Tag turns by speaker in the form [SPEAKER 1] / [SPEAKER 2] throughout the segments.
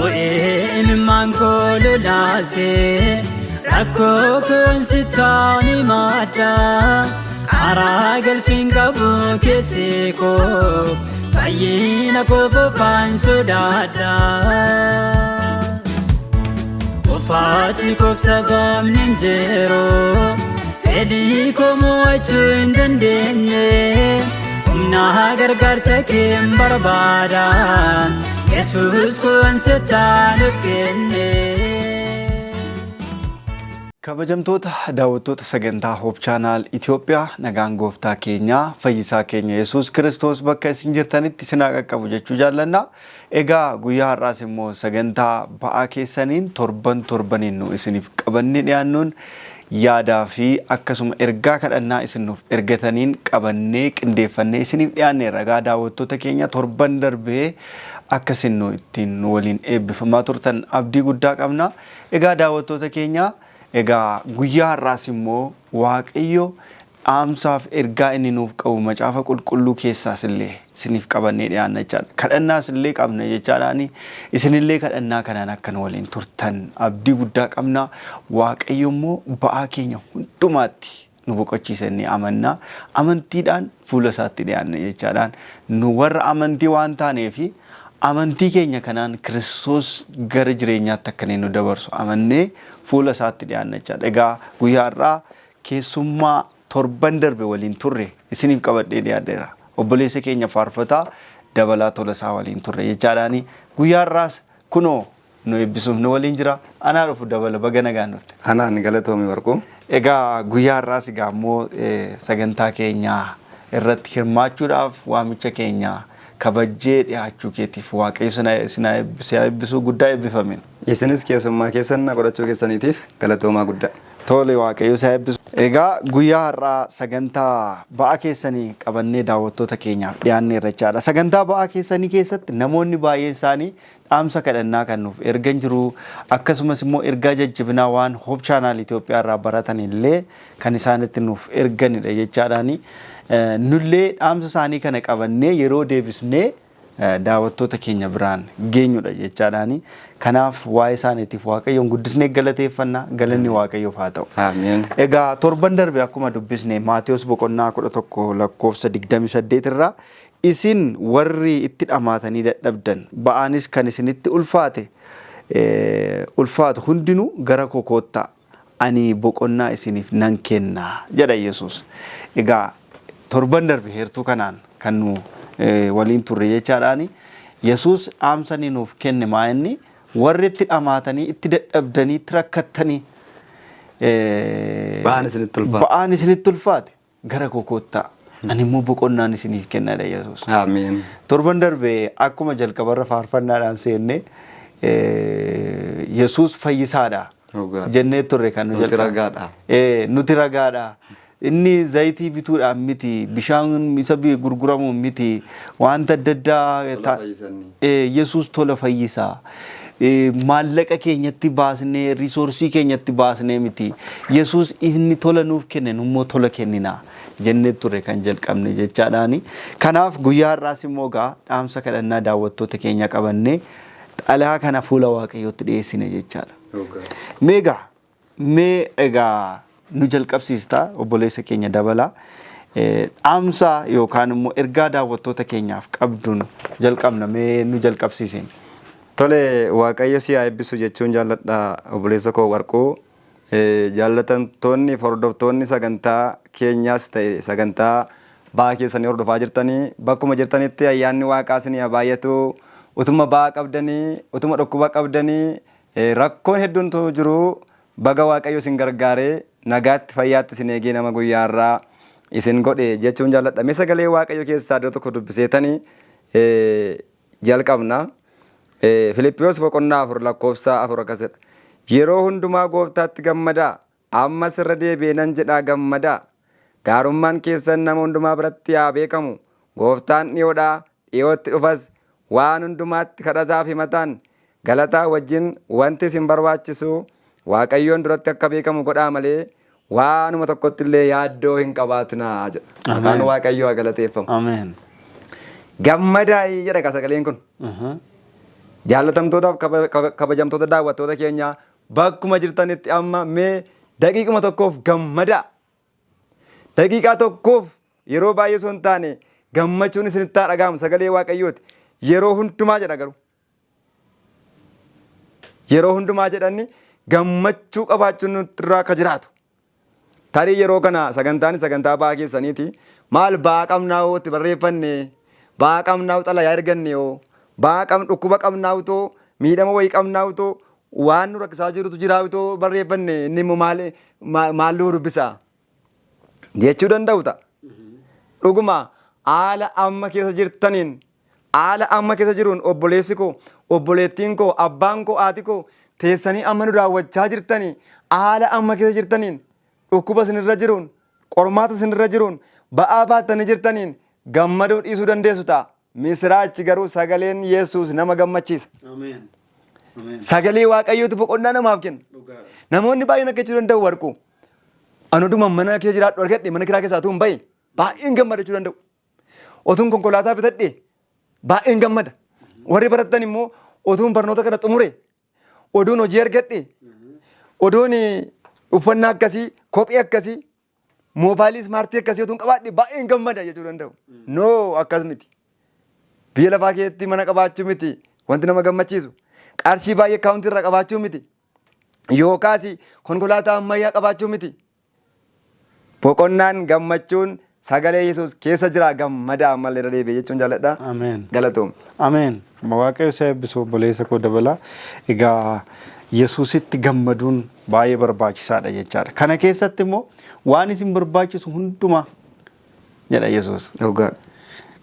[SPEAKER 1] Bu'een koo lolaasee rakkoo koonsitaan himadha. Karaa galfiin qabu keessi koo fayyina koo fofaan sodaadha. Qofaatti koof sababni hin jiru fedhii koo mo'achuu hin dandeenye humna gargaarsa kee hin barbaada. Yesuus kun sittaan of kenne.
[SPEAKER 2] Kabajamtoota daawwattoota sagantaa Hope Channel Itoophiyaa, nagaan gooftaa keenyaa fayyisaa keenya Yesuus Kiristoos bakka isin jirtanitti isin haa qaqqabu jechuu jaallanna. Egaa guyyaa har'aas immoo sagantaa ba'aa keessaniin torban torbaniin nu isiniif qabannee dhiyaannuun yaadaa fi akkasuma ergaa kadhannaa isin nuuf ergataniin qabannee qindeeffannee isiniif dhiyaanneerra. Egaa daawwattoota keenya, torban darbee akka isin nu ittiin nu waliin eebbifamaa turtan abdii guddaa qabna. Egaa daawwattoota keenya, egaa guyyaa har'aas immoo Waaqayyo dhaamsaaf ergaa inni nuuf qabu macaafa qulqulluu keessaas illee isiniif qabannee dhiyaanna jechaadha. Kadhannaas illee qabna jechaadhaani isinillee kadhannaa kanaan akka nu waliin turtan abdii guddaa qabna. Waaqayyo immoo ba'aa keenya hundumaatti nu boqochiisa inni amanna. Amantiidhaan fuula isaatti dhiyaanna jechaadhaan nu warra amantii waan taaneefi amantii keenya kanaan Kiristoos gara jireenyaatti akka inni nu dabarsu amannee fuula isaatti dhiyaanna jechaadha. Egaa guyyaa har'aa keessummaa torban darbe waliin turre isiniif qabadhee dhiyaadheera. Obboleessa keenya faarfataa Dabalaa Tolasaa waliin turre jechaadhaani. Guyyaa har'aas kunoo nu eebbisuuf nu waliin jira. Anaa dhufu Dabala, baga nagaan dhufte.
[SPEAKER 3] Anaan galatoomi, Warquu.
[SPEAKER 2] Egaa guyyaa har'aas egaa immoo sagantaa keenya irratti hirmaachuudhaaf waamicha keenya kabajjee dhiyaachuu keetiif Waaqayyo si haa eebbisuu, guddaa eebbifamin.
[SPEAKER 3] Isinis keessummaa keessan na godhachuu keessaniitiif galatoomaa guddaa.
[SPEAKER 2] Tole, Waaqayyo si haa eebbisu. Egaa guyyaa har'aa sagantaa ba'aa keessanii qabannee daawwattoota keenyaaf dhiyaanneerra jechaadha. Sagantaa ba'aa keessanii keessatti namoonni baay'een isaanii dhaamsa kadhannaa kan nuuf ergan jiru. Akkasumas immoo ergaa jajjabinaa waan Hope Channel Itoophiyaa irraa baratan illee kan isaanitti nuuf erganidha jechaadhaani. Nullee dhaamsa isaanii kana qabannee yeroo deebisnee daawwattoota keenya biraan geenyudha jechaadhaani. Kanaaf waa'ee isaaniitiif Waaqayyoon guddisnee galateeffanna, galanni Waaqayyoof haa ta'u.
[SPEAKER 3] Ameen.
[SPEAKER 2] Egaa torban darbe akkuma dubbisne Maatiyos boqonnaa 11 lakkoofsa 28 irraa, "Isin warri itti dhamaatanii dadhabdan, ba'aanis kan isinitti ulfaate ulfaatu hundinuu gara koo koottaa, ani boqonnaa isiniif nan kenna" jedha Yesuus. Egaa torban darbe heertuu kanaan kan nu waliin turre jechaadhaani. Yesuus dhaamsa inni nuuf kenne maa inni? Warri itti dhamaatanii, itti dadhabdanii, itti rakkattanii,
[SPEAKER 3] Ba'aan isinitti ulfaate.
[SPEAKER 2] Ba'aan isinitti ulfaate gara koo koottaa. Ani immoo boqonnaan isiniif kennadha Yesuus.
[SPEAKER 3] Ameen.
[SPEAKER 2] Torban darbe akkuma jalqabarra faarfannaadhaan seenne Yesuus fayyisaadha jennee turre kan nu
[SPEAKER 3] Nuti
[SPEAKER 2] jalqabe.
[SPEAKER 3] ragaadha.
[SPEAKER 2] Nuti ragaadha. Inni zayitii bituudhaan miti, bishaan isa gurguramuun miti, wanta adda addaa
[SPEAKER 3] Tola fayyisanii.
[SPEAKER 2] Yesuus tola fayyisaa. Maallaqa keenyatti baasnee, resource keenyatti baasnee miti. Yesuus inni tola nuuf kenne, nummoo tola kenninaa jennee turre kan jalqabne jechaadhaani. Kanaaf guyyaa har'aas immoo egaa dhaamsa kadhannaa daawwattoota keenya qabannee xalayaa kana fuula Waaqayyootti dhiyeessine jechaadha. Mee egaa nu jalqabsiista, obboleessa keenya Dabalaa. Dhaamsa yookaan immoo ergaa daawwattoota keenyaaf qabduun jalqabna, mee nu jalqabsiisin.
[SPEAKER 3] Tole, Waaqayyo si haa eebbisu jechuun jaalladha, obboleessa koo Warquu. Jaallatamtoonni fi hordoftoonni sagantaa keenyaas ta'e sagantaa ba'aa keessanii hordofaa jirtanii bakkuma jirtanitti ayyaanni Waaqaa isinii haa baay'atu. Utuma ba'aa qabdanii, utuma dhukkuba qabdanii, rakkoon hedduuntu jiru, baga Waaqayyo isin gargaaree nagaatti fayyaatti isin eegee nama guyyaa har'aa isin godhe jechuun jaalladha. Mee sagalee Waaqayyo keessaa iddoo tokko dubbiseetanii jalqabna. Filiphiyos boqonnaa 4 lakkoofsa 4 akkasidha. "Yeroo hundumaa Gooftaatti gammadaa, ammas irra deebi'ee nan jedhaa, gammadaa." Gaarummaan keessan nama hundumaa biratti haa beekamu. Gooftaan dhiyoodhaa dhiyootti dhufas. Waan hundumaatti kadhataaf himataan galataa wajjin wanti isin barbaachisu Waaqayyoon duratti akka beekamu godhaa malee waanuma tokkotti illee yaaddoo hin qabaatinaa jedha. Maqaan
[SPEAKER 2] Ameen.
[SPEAKER 3] Waaqayyoo haa galateeffamu.
[SPEAKER 2] Ameen.
[SPEAKER 3] Gammadaayii jedha ka sagaleen kun. Jaallatamtootaaf kabajamtoota daawwattoota keenyaa bakkuma jirtanitti amma mee daqiiquma tokkoof gammadaa. Daqiiqaa tokkoof yeroo baay'ee osoo hin taane gammachuun isinitti haa dhaga'amu sagalee Waaqayyooti. Yeroo hundumaa jedha garuu. Yeroo hundumaa jedhanni gammachuu qabaachuun nurraa akka jiraatu. Tarii yeroo kana sagantaan sagantaa ba'aa keessaniiti. Maal ba'aa qabnaa hoo itti barreeffanne, ba'aa qabnaa hoo xalayaa erganne hoo, ba'aa qab dhukkuba qabnaa utoo, miidhama wayii qabnaa utoo, waan nu rakkisaa jirutu jiraa utoo barreeffanne inni immoo maal maal nu dubbisa jechuu danda'u ta'a. Dhuguma haala amma keessa jirtaniin haala amma keessa jiruun obboleessi koo, obboleettiin koo, abbaan koo, haati koo teessanii amma nu daawwachaa jirtanii haala amma keessa jirtaniin dhukkuba isinirra jiruun, qormaata isinirra jiruun, ba'aa baattanii jirtaniin gammaduu dhiisuu dandeessu ta'a. Misiraachi garuu sagaleen Yesuus nama gammachiisa.
[SPEAKER 2] Ameen. Ameen.
[SPEAKER 3] Sagalee Waaqayyootu boqonnaa namaaf kenna.
[SPEAKER 2] Dhugaadha.
[SPEAKER 3] Namoonni baay'een akka jechuu danda'u warquu. Ani oduma mana kee jiraadhu argadhe mana kiraa keessaa utuu hin bahe baay'een gammada jechuu danda'u. Otuun konkolaataa bitadhe baay'een gammada. Warri barattan immoo otuun barnoota kana xumure, oduun hojii argadhe, oduun uffannaa akkasii, kophee akkasii, moobaayilii ismaartii akkasii otuun qabaadhe baay'een gammada jechuu danda'u. No akkas miti. Biyya lafaa keessatti mana qabaachuu miti wanti nama gammachiisu. Qarshii baay'ee akkaawuntii irraa qabaachuu miti. Yookaas konkolaataa ammayyaa qabaachuu miti. Boqonnaan gammachuun sagalee Yesuus keessa jira gammadaa ammallee irra deebi'e jechuun jaalladha.
[SPEAKER 2] Ameen.
[SPEAKER 3] Galatoom.
[SPEAKER 2] Ameen. Waaqayyo isa eebbisu obboleessa koo dabalaa. Egaa Yesuusitti gammaduun baay'ee barbaachisaadha jechaadha. Kana keessatti immoo waan isin barbaachisu hundumaa jedha Yesuus.
[SPEAKER 3] Dhugaadha.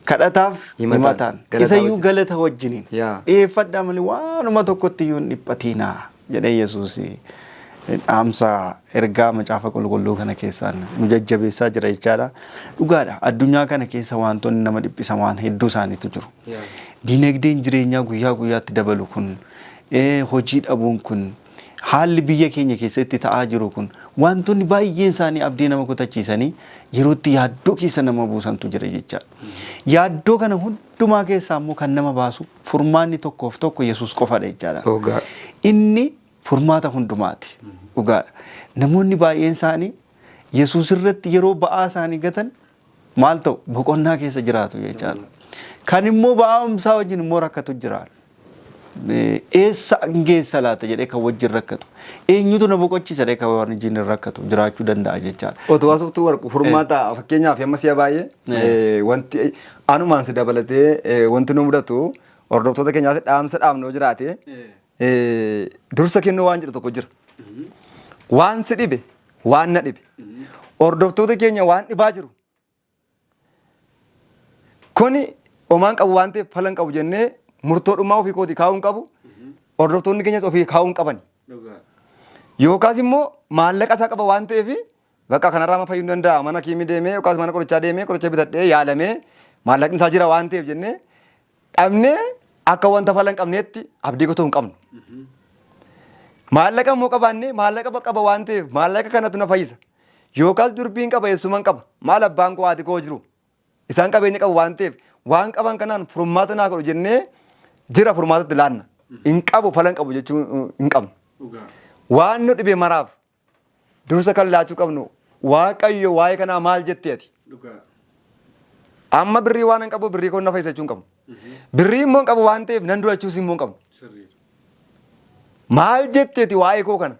[SPEAKER 2] Kadhataaf
[SPEAKER 3] Himataan.
[SPEAKER 2] himataan.
[SPEAKER 3] Galataa
[SPEAKER 2] Isayyuu
[SPEAKER 3] wajjin.
[SPEAKER 2] galata wajjiniin.
[SPEAKER 3] Yaa.
[SPEAKER 2] Dhiyeeffadhaa malee waanuma tokkotti iyyuu hin dhiphatiinaa jedhee Yesuus dhaamsa ergaa macaafa qulqulluu kana keessaan nu jajjabeessaa jira jechaadha. Dhugaadha addunyaa kana keessa wantoonni nama dhiphisan waan hedduu isaaniitu jiru. Dinagdeen jireenyaa guyyaa guyyaatti dabalu kun hojii dhabuun kun haalli biyya keenya keessatti ta'aa jiru kun wantoonni baay'een isaanii abdii nama kutachiisanii yerootti yaaddoo keessa nama buusantu jira jechaadha. Yaaddoo kana hundumaa keessaa immoo kan nama baasu furmaanni tokkoof tokko Yesuus qofadha jechaadha.
[SPEAKER 3] Dhugaa.
[SPEAKER 2] Inni furmaata hundumaati. Dhugaadha. Namoonni baay'een isaanii Yesuus irratti yeroo ba'aa isaanii gatan maal ta'u boqonnaa keessa jiraatu jechaadha. Kan immoo ba'aa isaa wajjin immoo rakkatu jira. Eessa geessa laata jedhee kan wajjin rakkatu. Eenyutu na boqochiisa jedhee kan wajjin rakkatu jiraachuu danda'a jechaadha.
[SPEAKER 3] Otoo haasoftuu warqu furmaata fakkeenyaaf amma si'a baay'ee wanti anumaan si dabalatee wanti nu mudatu hordoftoota keenyaaf dhaamsa dhaamnu yoo jiraate dursa kennuu waan jedhu tokko jira. Waan si dhibe waan na dhibe hordoftoota keenya waan dhibaa jiru kuni homaan qabu waan ta'eef falan qabu jennee murtoo dhumaa ofii kootii kaa'uu hin qabu. Hordoftoonni keenyas ofii kaa'uu hin qaban. Yookaas immoo maallaqa isaa qaba waan ta'eef bakka kanarraa amma fayyuu hin danda'a mana kiimii deemee yookaas mana qorichaa deemee qoricha bitadhee yaalamee maallaqni isaa jira waan ta'eef jennee dhabnee akka wanta fala hin qabneetti abdii kutuu hin qabnu. Maallaqa immoo qabaannee maallaqa qaba waan ta'eef maallaqa kanatu na fayyisa. Yookaas durbiin qaba eessuman qaba maal abbaan koo haati koo jiru isaan qabeenya qabu waan ta'eef waan qaban kanaan furmaata naa godhu jennee jira furmaatatti laanna. Hin qabu fala hin qabu jechuu hin qabnu. Waan nu dhibe maraaf dursa kan laachuu qabnu Waaqayyo waa'ee kanaa maal jettee ati? Amma birrii waan hin qabu birrii koo na fayyisa jechuu hin qabu. Birrii immoo hin qabu waan ta'eef nan durachuus immoo hin qabu. Maal jetteeti waa'ee koo kana?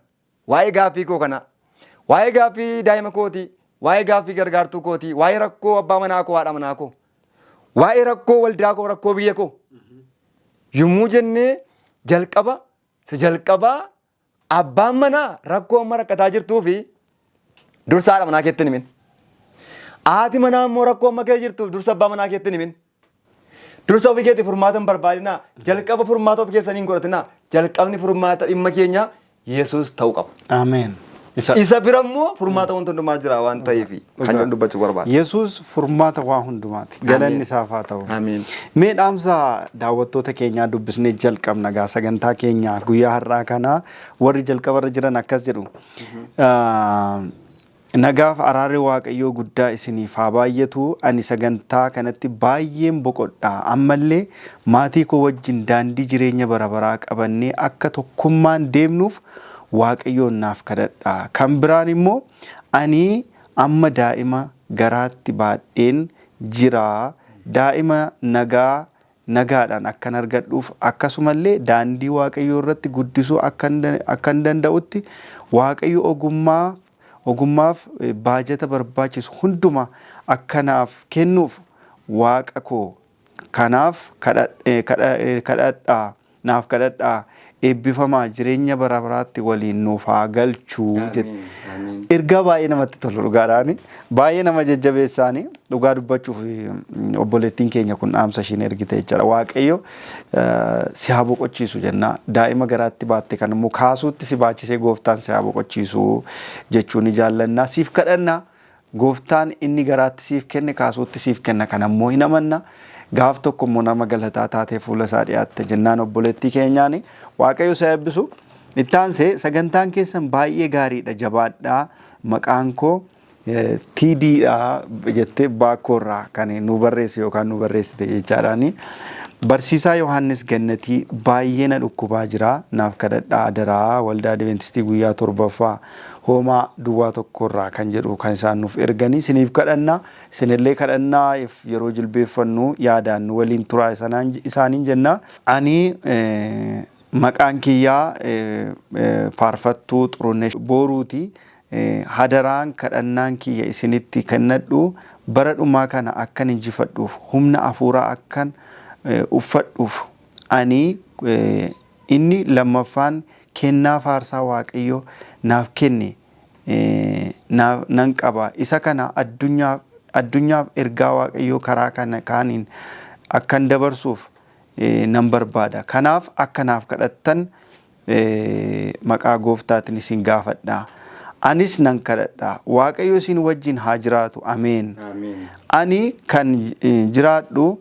[SPEAKER 3] Waa'ee gaaffii koo kana? Waa'ee gaaffii daa'ima kootii? Waa'ee gaaffii gargaartuu kootii? Waa'ee rakkoo abbaa manaa koo haadha manaa koo? Waa'ee rakkoo waldaa koo rakkoo biyya koo? Yommuu jennee jalqaba isa jalqabaa abbaan manaa rakkoo amma rakkataa jirtuu fi dursa haadha manaa keetti hin himin. Haati manaa immoo rakkoo amma kee jirtuuf dursa abbaa manaa keetti hin himin. Dursa ofii keetii furmaata hin barbaadinaa. Jalqaba furmaata of keessanii hin godhatinaa. Jalqabni furmaata dhimma keenya Yesuus ta'uu qaba.
[SPEAKER 2] Ameen.
[SPEAKER 3] Isa bira immoo furmaata wanta hundumaa jira waan ta'eef kan jedhu dubbachuu barbaada.
[SPEAKER 2] Yesuus furmaata waa hundumaati. Galanni isaaf haa ta'u.
[SPEAKER 3] Amiin.
[SPEAKER 2] Mee dhaamsa daawwattoota keenyaa dubbisnee jalqabna gaa sagantaa keenya guyyaa har'aa kana warri jalqabarra jiran akkas jedhu. Nagaaf araarri Waaqayyoo guddaa isiniif haa baay'atu. Ani sagantaa kanatti baay'een boqodha. Ammallee maatii koo wajjin daandii jireenya bara baraa qabannee akka tokkummaan deemnuuf Waaqayyoon naaf kadhadha. Kan biraan immoo ani amma daa'ima garaatti baadheen jira. Daa'ima nagaa nagaadhaan akkan argadhuuf akkasumallee daandii Waaqayyoo irratti guddisuu akkan danda'utti Waaqayyo ogummaaf baajata barbaachisu hunduma akkanaaf kennuuf Waaqa koo kanaaf kadhadhaa naaf kadhadhaa eebbifamaa jireenya bara baraatti waliin nuuf haa galchuu jedhe. Ergaa baay'ee namatti tolu dhugaadhaani. Baay'ee nama jajjabeessaani. Dhugaa dubbachuuf obboleettiin keenya kun dhaamsa ishiin ergite jechaadha. Waaqayyo si haa boqochiisu jenna. Daa'ima garaatti baatte kan immoo kaasuutti si baachisee gooftaan si haa boqochiisu jechuun ni jaallanna. Siif kadhanna. Gooftaan inni garaatti siif kenne kaasuutti siif kenna kan ammoo hin amanna. Gaaf tokko immoo nama galataa taatee fuula isaa dhiyaatte jennaan obboleettii keenyaani. Waaqayyo si haa eebbisu. Ittaansee sagantaan keessan baay'ee gaariidha jabaadhaa maqaan koo TDdha jettee baakkoorraa kan nu barreesse yookaan nu barreessite jechaadhaani. Barsiisaa Yohaannis Gannatii baay'ee na dhukkubaa jira naaf kadhadhaa adaraa waldaa Adventistii guyyaa 7ffaa hoomaa duwwaa tokkorraa kan jedhu kan isaan nuuf erganii isiniif kadhanna isinillee kadhannaa yeroo jilbeeffannu yaadaan nu waliin turaa isaaniin jenna. Ani maqaan kiyyaa faarfattuu Xurunesh Booruuti. Hadaraan kadhannaan kiyya isinitti kennadhu bara dhumaa kana akkan injifadhuuf humna afuuraa akkan uffadhuuf ani inni lammaffaan kennaa faarsaa Waaqayyo naaf kenne nan qaba. Isa kana addunyaaf ergaa Waaqayyoo karaa kana kaaniin akkan dabarsuuf nan barbaada. Kanaaf akka naaf kadhattan maqaa gooftaatiin isin gaafadha. Anis nan kadhadha. Waaqayyo isin wajjin haa jiraatu. Ameen. Ani kan jiraadhu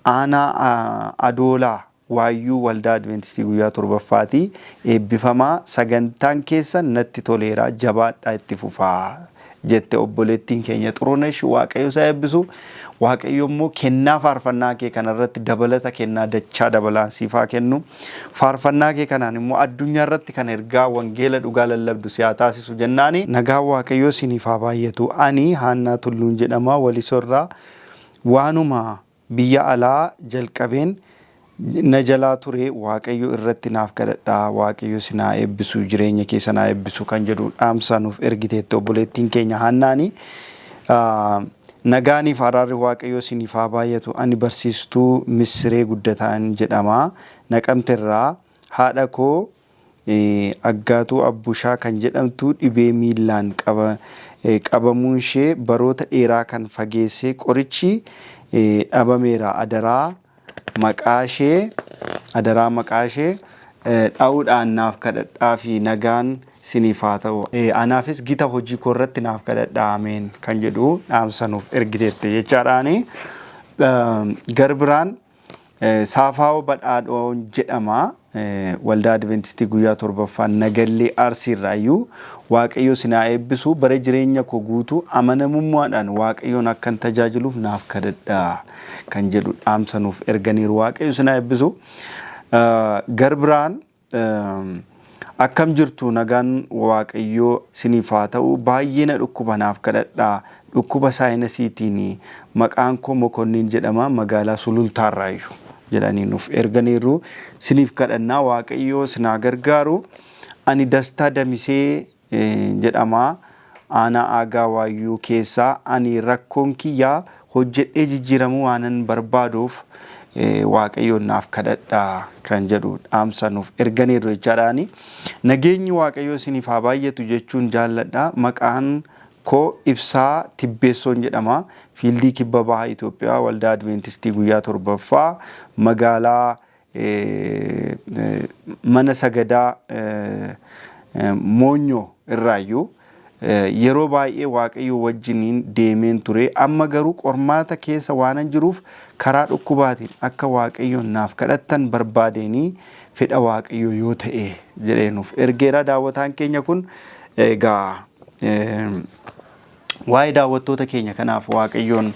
[SPEAKER 2] aanaa Adoolaa Waayyuu Waldaa Adventistii guyyaa 7ffaati. Eebbifamaa sagantaan keessan natti toleera jabaadhaa itti fufaa jette obboleettiin keenya Xurunesh. Waaqayyo isaa eebbisu. Waaqayyo immoo kennaa faarfannaa kee kanarratti dabalata kennaa dachaa dabalaan siif haa kennu. Faarfannaa kee kanaan immoo addunyaa irratti kan ergaa wangeela dhugaa lallabdu si haa taasisu jennaani. Nagaan Waaqayyoo isiniif haa baay'atu. Ani Haannaa Tulluun jedhama Walisorraa. Waanuma biyya alaa jalqabeen na jalaa ture Waaqayyo irratti naaf kadhadhaa. Waaqayyo isin haa eebbisu jireenya keessan haa eebbisu kan jedhu dhaamsa nuuf ergiteetti obboleettiin keenya Haannaani. Nagaaniif araarri Waaqayyoo isiniif haa baay'atu. Ani barsiistuu Missiree Guddataan jedhama. Naqamterraa haadha koo Aggaatuu Abbushaa kan jedhamtu dhibee miillaan qabamuun ishee baroota dheeraa kan fageessee qorichi dhabameera. Adaraa maqaa ishee adaraa maqaa ishee dha'uudhaan naaf kadhadhaa fi nagaan siniif haa ta'u. Anaafis gita hojii koo irratti naaf kadhadhaa ameen kan jedhu dhaamsa nuuf ergiteette jechaadhaani. Garbiraan Saafaawoo Badhaadhoon jedhama. Waldaa Adventistii guyyaa 7ffaa Nagallee Arsiirraayyuu Waaqayyo isin haa eebbisu. Bara jireenya koo guutuu amanamummaadhaan Waaqayyoon akkan tajaajiluuf naaf kadhadhaa kan jedhu dhaamsa nuuf erganiiru. Waaqayyo isin haa eebbisu. Garbiraan akkam jirtu nagaan Waaqayyoo isiniif haa ta'u. Baay'ee na dhukkuba naaf kadhadhaa. Dhukkuba saayinasiitiin maqaan koo Mokonniin jedhama magaalaa Sulultaarraayyuu jedhanii nuuf erganiiru. Isiniif kadhannaa Waaqayyoo isin haa gargaaru. Ani Dastaa Damisee jedhama. Aanaa Aagaa Waayyuu keessaa ani rakkoon kiyyaa hojjedhee jijjiiramuu waanan barbaaduuf Waaqayyoon naaf kadhadhaa kan jedhu dhaamsa nuuf erganiiru jechaadhaani. Nageenyi Waaqayyoo isiniif haa baay'atu jechuun jaalladha. Maqaan koo Ibsaa Tibbeessoon jedhama. Fiildii Kibba Baha Itoophiyaa Waldaa Adventistii guyyaa 7ffaa magaalaa mana sagadaa Moonyoo irraayyuu yeroo baay'ee Waaqayyo wajjiniin deemeen ture. Amma garuu qormaata keessa waanan jiruuf karaa dhukkubaatiin akka Waaqayyoon naaf kadhattan barbaadeenii fedha Waaqayyo yoo ta'e jedhee nuuf ergeera. Daawwataan keenya kun egaa waa'ee daawwattoota keenya kanaaf Waaqayyoon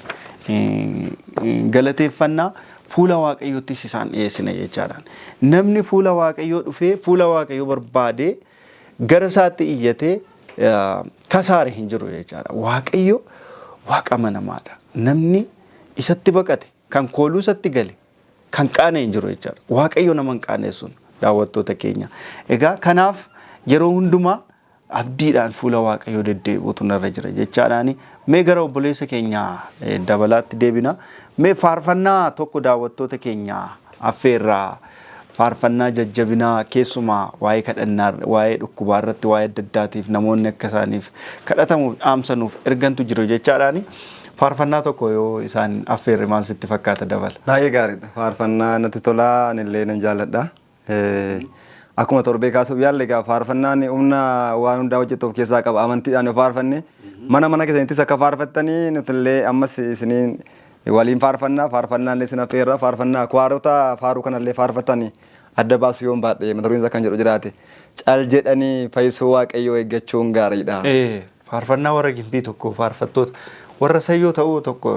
[SPEAKER 2] galateeffannaa, fuula Waaqayyoottis isaan dhiyeessina jechaadhaan. Namni fuula Waaqayyoo dhufee fuula Waaqayyoo barbaadee gara isaatti iyyatee kasaare hin jiru jechaadha. Waaqayyo Waaqa amanamaadha. Namni isatti baqate, kan kooluu isatti gale, kan qaane hin jiru jechaadha. Waaqayyo nama hin qaanessuun, daawwattoota keenya. Egaa kanaaf yeroo hundumaa abdiidhaan fuula Waaqayyoo deddeebi'utu narra jira jechaadhaani. Mee gara obboleessa keenya Dabalaatti deebina. Mee faarfannaa tokko daawwattoota keenya affeerraa, faarfannaa jajjabinaa, keessumaa waa'ee kadhannaa, waa'ee dhukkubaa irratti, waa'ee adda addaatiif namoonni akka isaaniif kadhatamuuf dhaamsanuuf ergantu jiru jechaadhaani. Faarfannaa tokko yoo isaan affeerre maal sitti fakkaata, Dabala?
[SPEAKER 3] Baay'ee gaariidha. Faarfannaa natti tolaa, anillee nan jaalladha. Akkuma torbee kaasuuf yaalle, egaa faarfannaan humna waan hundaa hojjetu of keessaa qaba. Amantiidhaan yoo faarfanne, mana mana keessanittis akka faarfattanii, nutillee ammas isiniin waliin faarfannaa, faarfannaa illee isin affeerra. Faarfannaa kwaarota faaruu kanallee faarfatanii adda baasu yoon baadhe, mata dureen isaa kan jedhu jiraate, "Cal jedhanii fayyisuu Waaqayyoo eeggachuun gaariidha."
[SPEAKER 2] Faarfannaa warra Gimbii tokko, faarfattoota warra Sayyoo ta'uu tokko.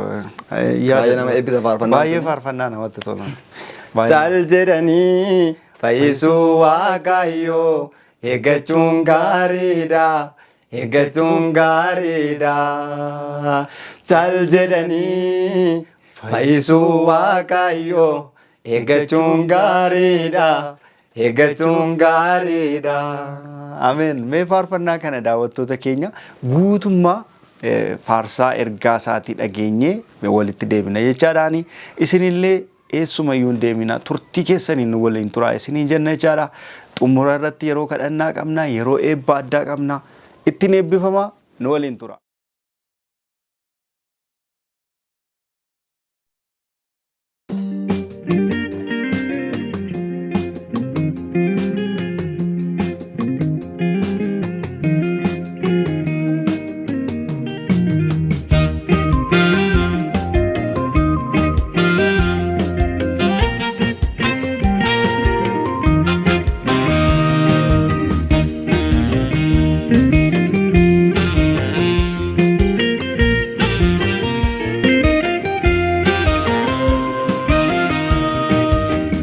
[SPEAKER 3] Baay'ee nama eebbisa faarfannaan
[SPEAKER 2] Baay'ee
[SPEAKER 3] sun.
[SPEAKER 2] Faarfannaa namatti tola.
[SPEAKER 3] Cal jedhanii fayyisuu Waaqayyoo eeggachuun gaariidha. Eeggachuun gaariidha. Cal jedhanii fayyisuu Waaqayyoo eeggachuun gaariidha. Eeggachuun gaariidha.
[SPEAKER 2] Ameen. Mee faarfannaa kana daawwattoota keenya guutummaa faarsaa ergaa isaatii dhageenyee walitti deebina jechaadhaani. Isinillee eessumayyuu hin deemina, turtii keessaniin nu waliin turaa isiniin jenna jechaadha. Xumura irratti yeroo kadhannaa qabna, yeroo eebba addaa qabna. Ittiin eebbifamaa, nu waliin tura.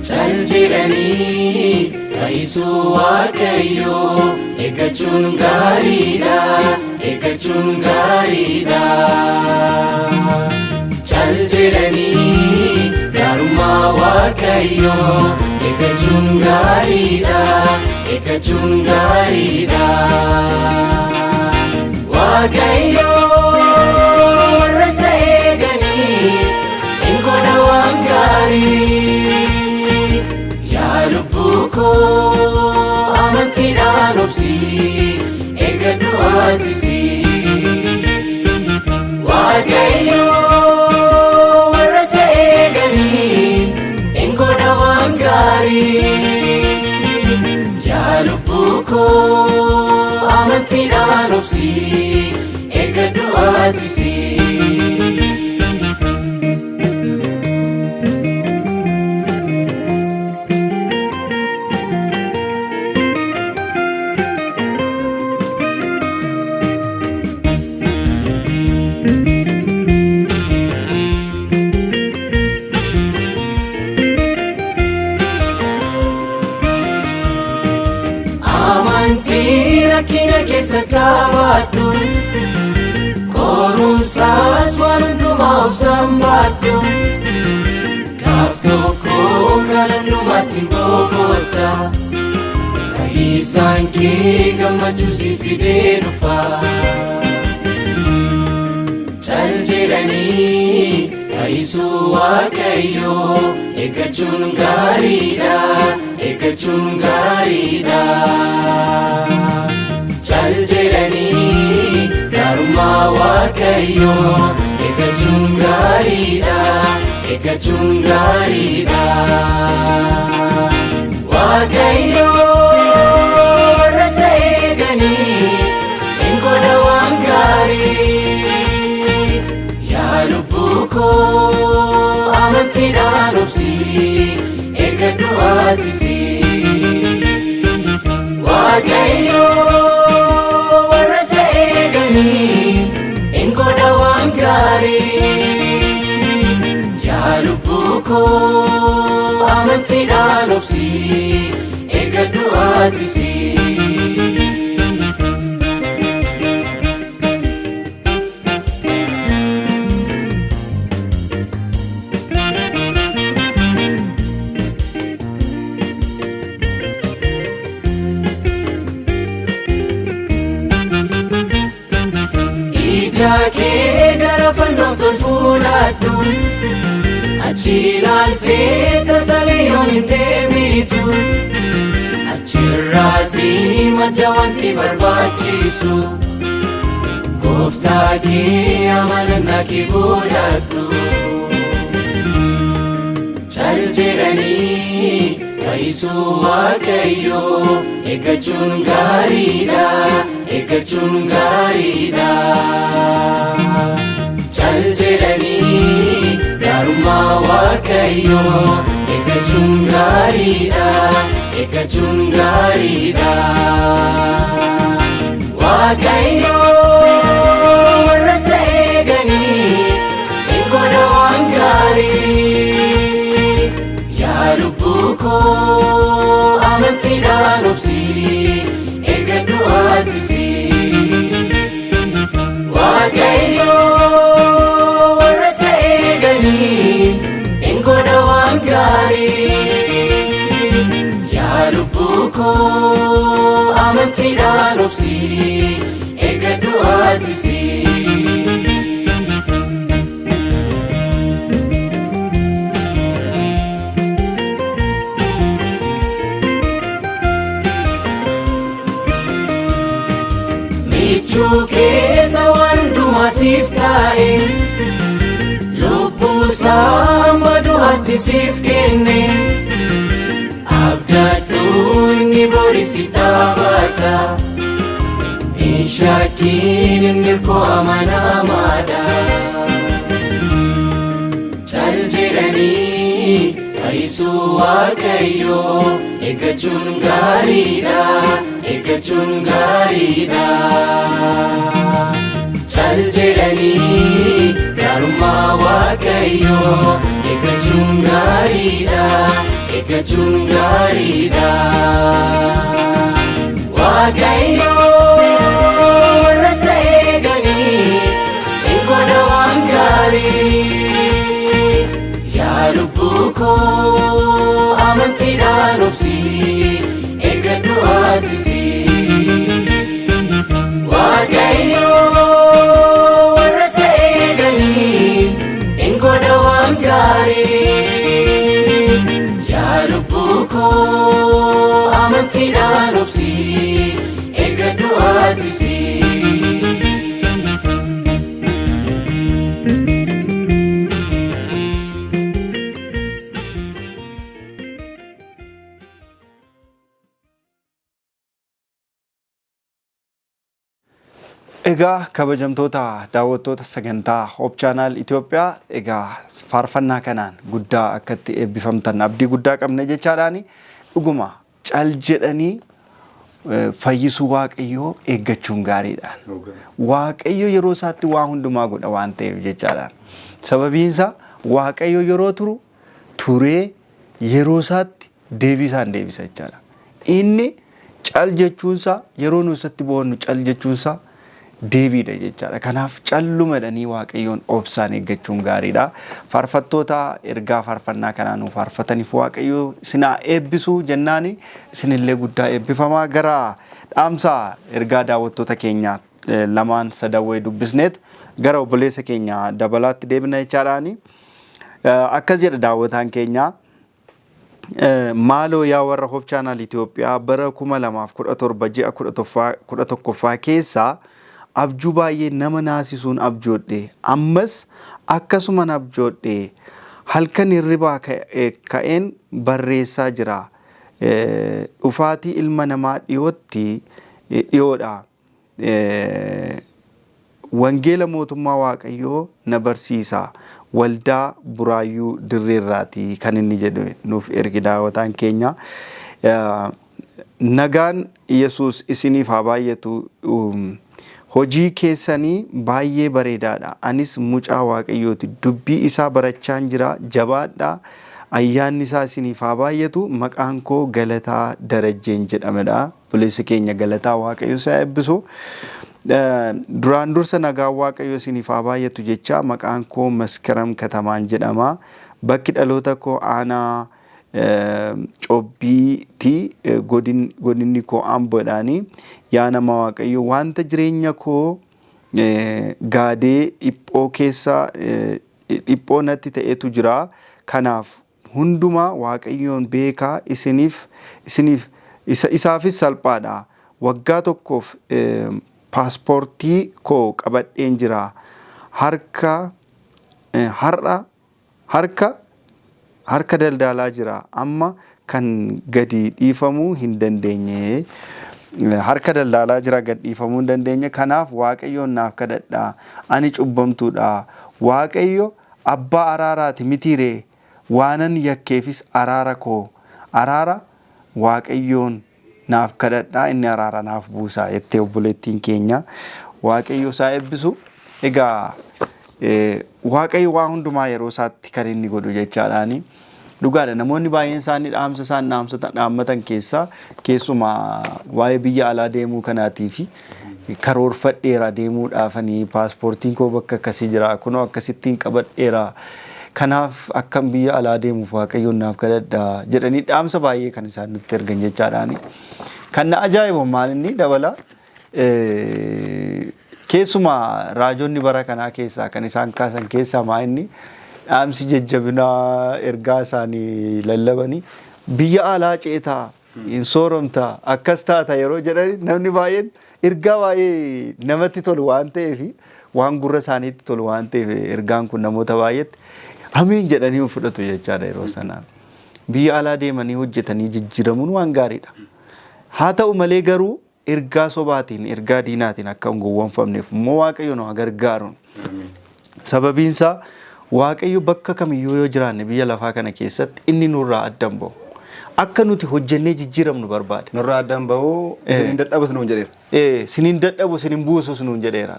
[SPEAKER 1] Cal jedhanii fayyisuu Waaqayyoo eeggachuun gaariidha, eeggachuun gaariidha. Cal jedhanii gaarummaa Waaqayyoo eeggachuun gaariidha, eeggachuun gaariidha. Waaqayyoo warra isa eeganii hin godha waan gaarii. Yaa lubbuu koo, amantiidhaan obsi, eeggadhu atisi. Waaqayyoo warra isa eeganii hin godha waan gaarii. Yaa lubbuu koo, amantiidhaan obsi, eeggadhu atisi. Amantii rakkina keessa qabaadhu, qorumsaas waan hundumaa obsaan baadhu. Gaaf tokko kan hundumaatti boqota, fayyisaan kee gammachuu si fidee dhufa. Cal jedhanii fayyisuu Waaqayyoo eeggachuun gaariidha, eeggachuun gaariidha. Cal jedhanii gaarummaa Waaqayyoo eeggachuun gaariidha, eeggachuun gaariidha. Waaqayyoo warra isa eeganii Yaa lubbuu koo amantiidhaan obsi, eeggadhu atis. Waaqayyo warra isa eeganii hin godha waan gaarii. Yaa lubbuu koo amantiidhaan obsi, eeggadhu atis. Ija kee gara fannoo tol fuudhadhu, achi ilaaltee tasaliyyoon hin deebitu. Achirraatii madda wanti barbaachisu, gooftaa kee amanannaa kee godhadhu. Cal jedhanii fayyisuu Waaqayyoo eeggachuun gaariidha, eeggachuun gaariidha. Cal jedhanii gaarummaa Waaqayyoo eeggachuun gaariidha, eeggachuun gaariidha. Waaqayyo warra isa eeganii hin godha waan gaarii. Yaa lubbuu koo amantiidhaan obsi, eeggadhu atis. Waaqayyo warra isa eeganii hin godha waan gaarii. Yaa lubbuu koo amantiidhaan obsi, eeggadhu atis. Michuu keessa waan hundumaa siif taa'e, lubbuu isaa hamma du'aatti siif kenne. Abdadhu, inni bori siif dhaabata. Hin shakkiin, inni hirkoo amanamaadha. Cal jedhanii fayyisuu Waaqayyoo eeggachuun gaariidha, eeggachuun gaariidha. Cal jedhanii gaarummaa Waaqayyoo eeggachuun gaariidha, eeggachuun gaariidha. Waaqayyo warra isa eeganii hin godha waan gaarii. Yaa lubbuu koo amantiidhaan obsi, eeggadhu atis. Waaqayyo warra isa eeganii hin godha waan gaarii. Yaa lubbuu koo amantiidhaan obsi, eeggadhu atis.
[SPEAKER 2] Egaa kabajamtoota daawwattoota sagantaa Hope Channel Itoophiyaa, egaa faarfannaa kanaan guddaa akkatti eebbifamtan abdii guddaa qabna jechaadhaani. Dhuguma cal jedhanii fayyisuu Waaqayyoo eeggachuun gaariidha. Waaqayyo yeroo isaatti waa hundumaa godha waan ta'eef jechaadhaan. Sababiinsaa Waaqayyo yeroo turu turee yeroo isaatti deebii isaan deebisa jechaadha. Inni cal jechuunsaa, yeroo nu isatti boonnu cal jechuunsaa deebiidha jechaadha. Kanaaf calluma jedhanii Waaqayyoon obsaan eeggachuun gaariidha. Faarfattoota ergaa faarfannaa kanaa nuuf faarfataniif Waaqayyo isinaa eebbisu jennaani, isinillee guddaa eebbifamaa. Gara dhaamsa ergaa daawwattoota keenyaa lamaan sadawwee dubbisneet gara obboleessa keenya Dabalaatti deebina jechaadhaani. Akkas jedha daawwataan keenyaa. Maaloo yaa warra Hope Channel Itoophiyaa, bara 2017 ji'a 11ffaa keessaa abjuu baay'ee nama naasisuun abjoodhe. Ammas akkasuman abjoodhe. Halkan hirribaa ka'een barreessaa jira. Dhufaatii ilma namaa dhiyootti dhiyoodha. Wangeela mootummaa Waaqayyoo na barsiisa. Waldaa Buraayyuu Dirreerraati kan inni jedhu nuuf erge daawwataan keenya. Nagaan Yesuus isiniif haa baay'atu. Hojii keessanii baay'ee bareedaadha. Anis mucaa Waaqayyooti. Dubbii isaa barachaan jira. Jabaadhaa. Ayyaanni isaa isiniif haa baay'atu. Maqaan koo Galataa Darajjeen jedhamedha. Obboleessa keenya Galataa, Waaqayyo isaa eebbisu. Duraan dursa nagaan Waaqayyo isiniif haa baay'atu jecha, maqaan koo Maskaram Katamaan jedhama. Bakki dhaloota koo aanaa Cobbiiti, godinni koo Amboodhaani. Yaa nama Waaqayyo, wanta jireenya koo gaadee dhiphoo keessa dhiphoo natti ta'etu jira. Kanaaf hundumaa Waaqayyoon beekaa, isiniif isaafis salphaadha. Waggaa tokkoof paaspoortii koo qabadheen jira. Harka har'a harka daldalaa jira. Amma kan gadi dhiifamuu hin dandeenye. Harka daldalaa jira, gad dhiifamuu hin dandeenye. Kanaaf Waaqayyoon naaf kadhadhaa. Ani cubbamtuudha. Waaqayyo abbaa araaraati mitiiree? Waanan yakkeefis araara koo araara Waaqayyoon naaf kadhadhaa, inni araara naaf buusaa jettee obboleettiin keenya. Waaqayyo isaa eebbisu. Egaa Waaqayyo waa hundumaa yeroo isaatti kan inni godhu jechaadhaani. Dhugaadha, namoonni baay'een isaanii dhaamsa isaan dhaammatan keessaa keessumaa waa'ee biyya alaa deemuu kanaatii fi karoorfadheera deemuudhaafanii, paaspoortiin koo bakka akkasii jira, kunoo akkasittiin qabadheera. Kanaaf akkam biyya alaa deemuuf Waaqayyoon naaf kadhadhaa jedhanii dhaamsa baay'ee kan isaan nutti ergan jechaadhaani. Kan na ajaa'ibu maal inni dabala, keessumaa raajonni bara kanaa keessaa kan isaan kaasan keessaa maa inni dhaamsi jajjabinaa ergaa isaanii lallabanii, biyya alaa ceetaa, hin sooromtaa, akkas taata yeroo jedhani, namni baay'een ergaa baay'ee namatti tolu waan ta'eef, waan gurra isaaniitti tolu waan ta'eef, ergaan kun namoota baay'eetti amiin jedhanii fudhatu jechaadha yeroo sanaan. Biyya alaa deemanii hojjetanii jijjiiramuun waan gaariidha. Haa ta'u malee garuu ergaa sobaatiin, ergaa diinaatiin akka hin gowwoomfamneef immoo Waaqayyo nu haa gargaaru. Sababiin isaa Waaqayyo bakka kamiyyuu yoo jiraanne biyya lafaa kana keessatti inni nurraa adda hin bahu. Akka nuti hojjennee jijjiiramnu barbaada.
[SPEAKER 3] Nurraa addaan bahuu isiniin dadhabus nuun jedheera.
[SPEAKER 2] Sinin dadhabu, sinin buusus nuun jedheera.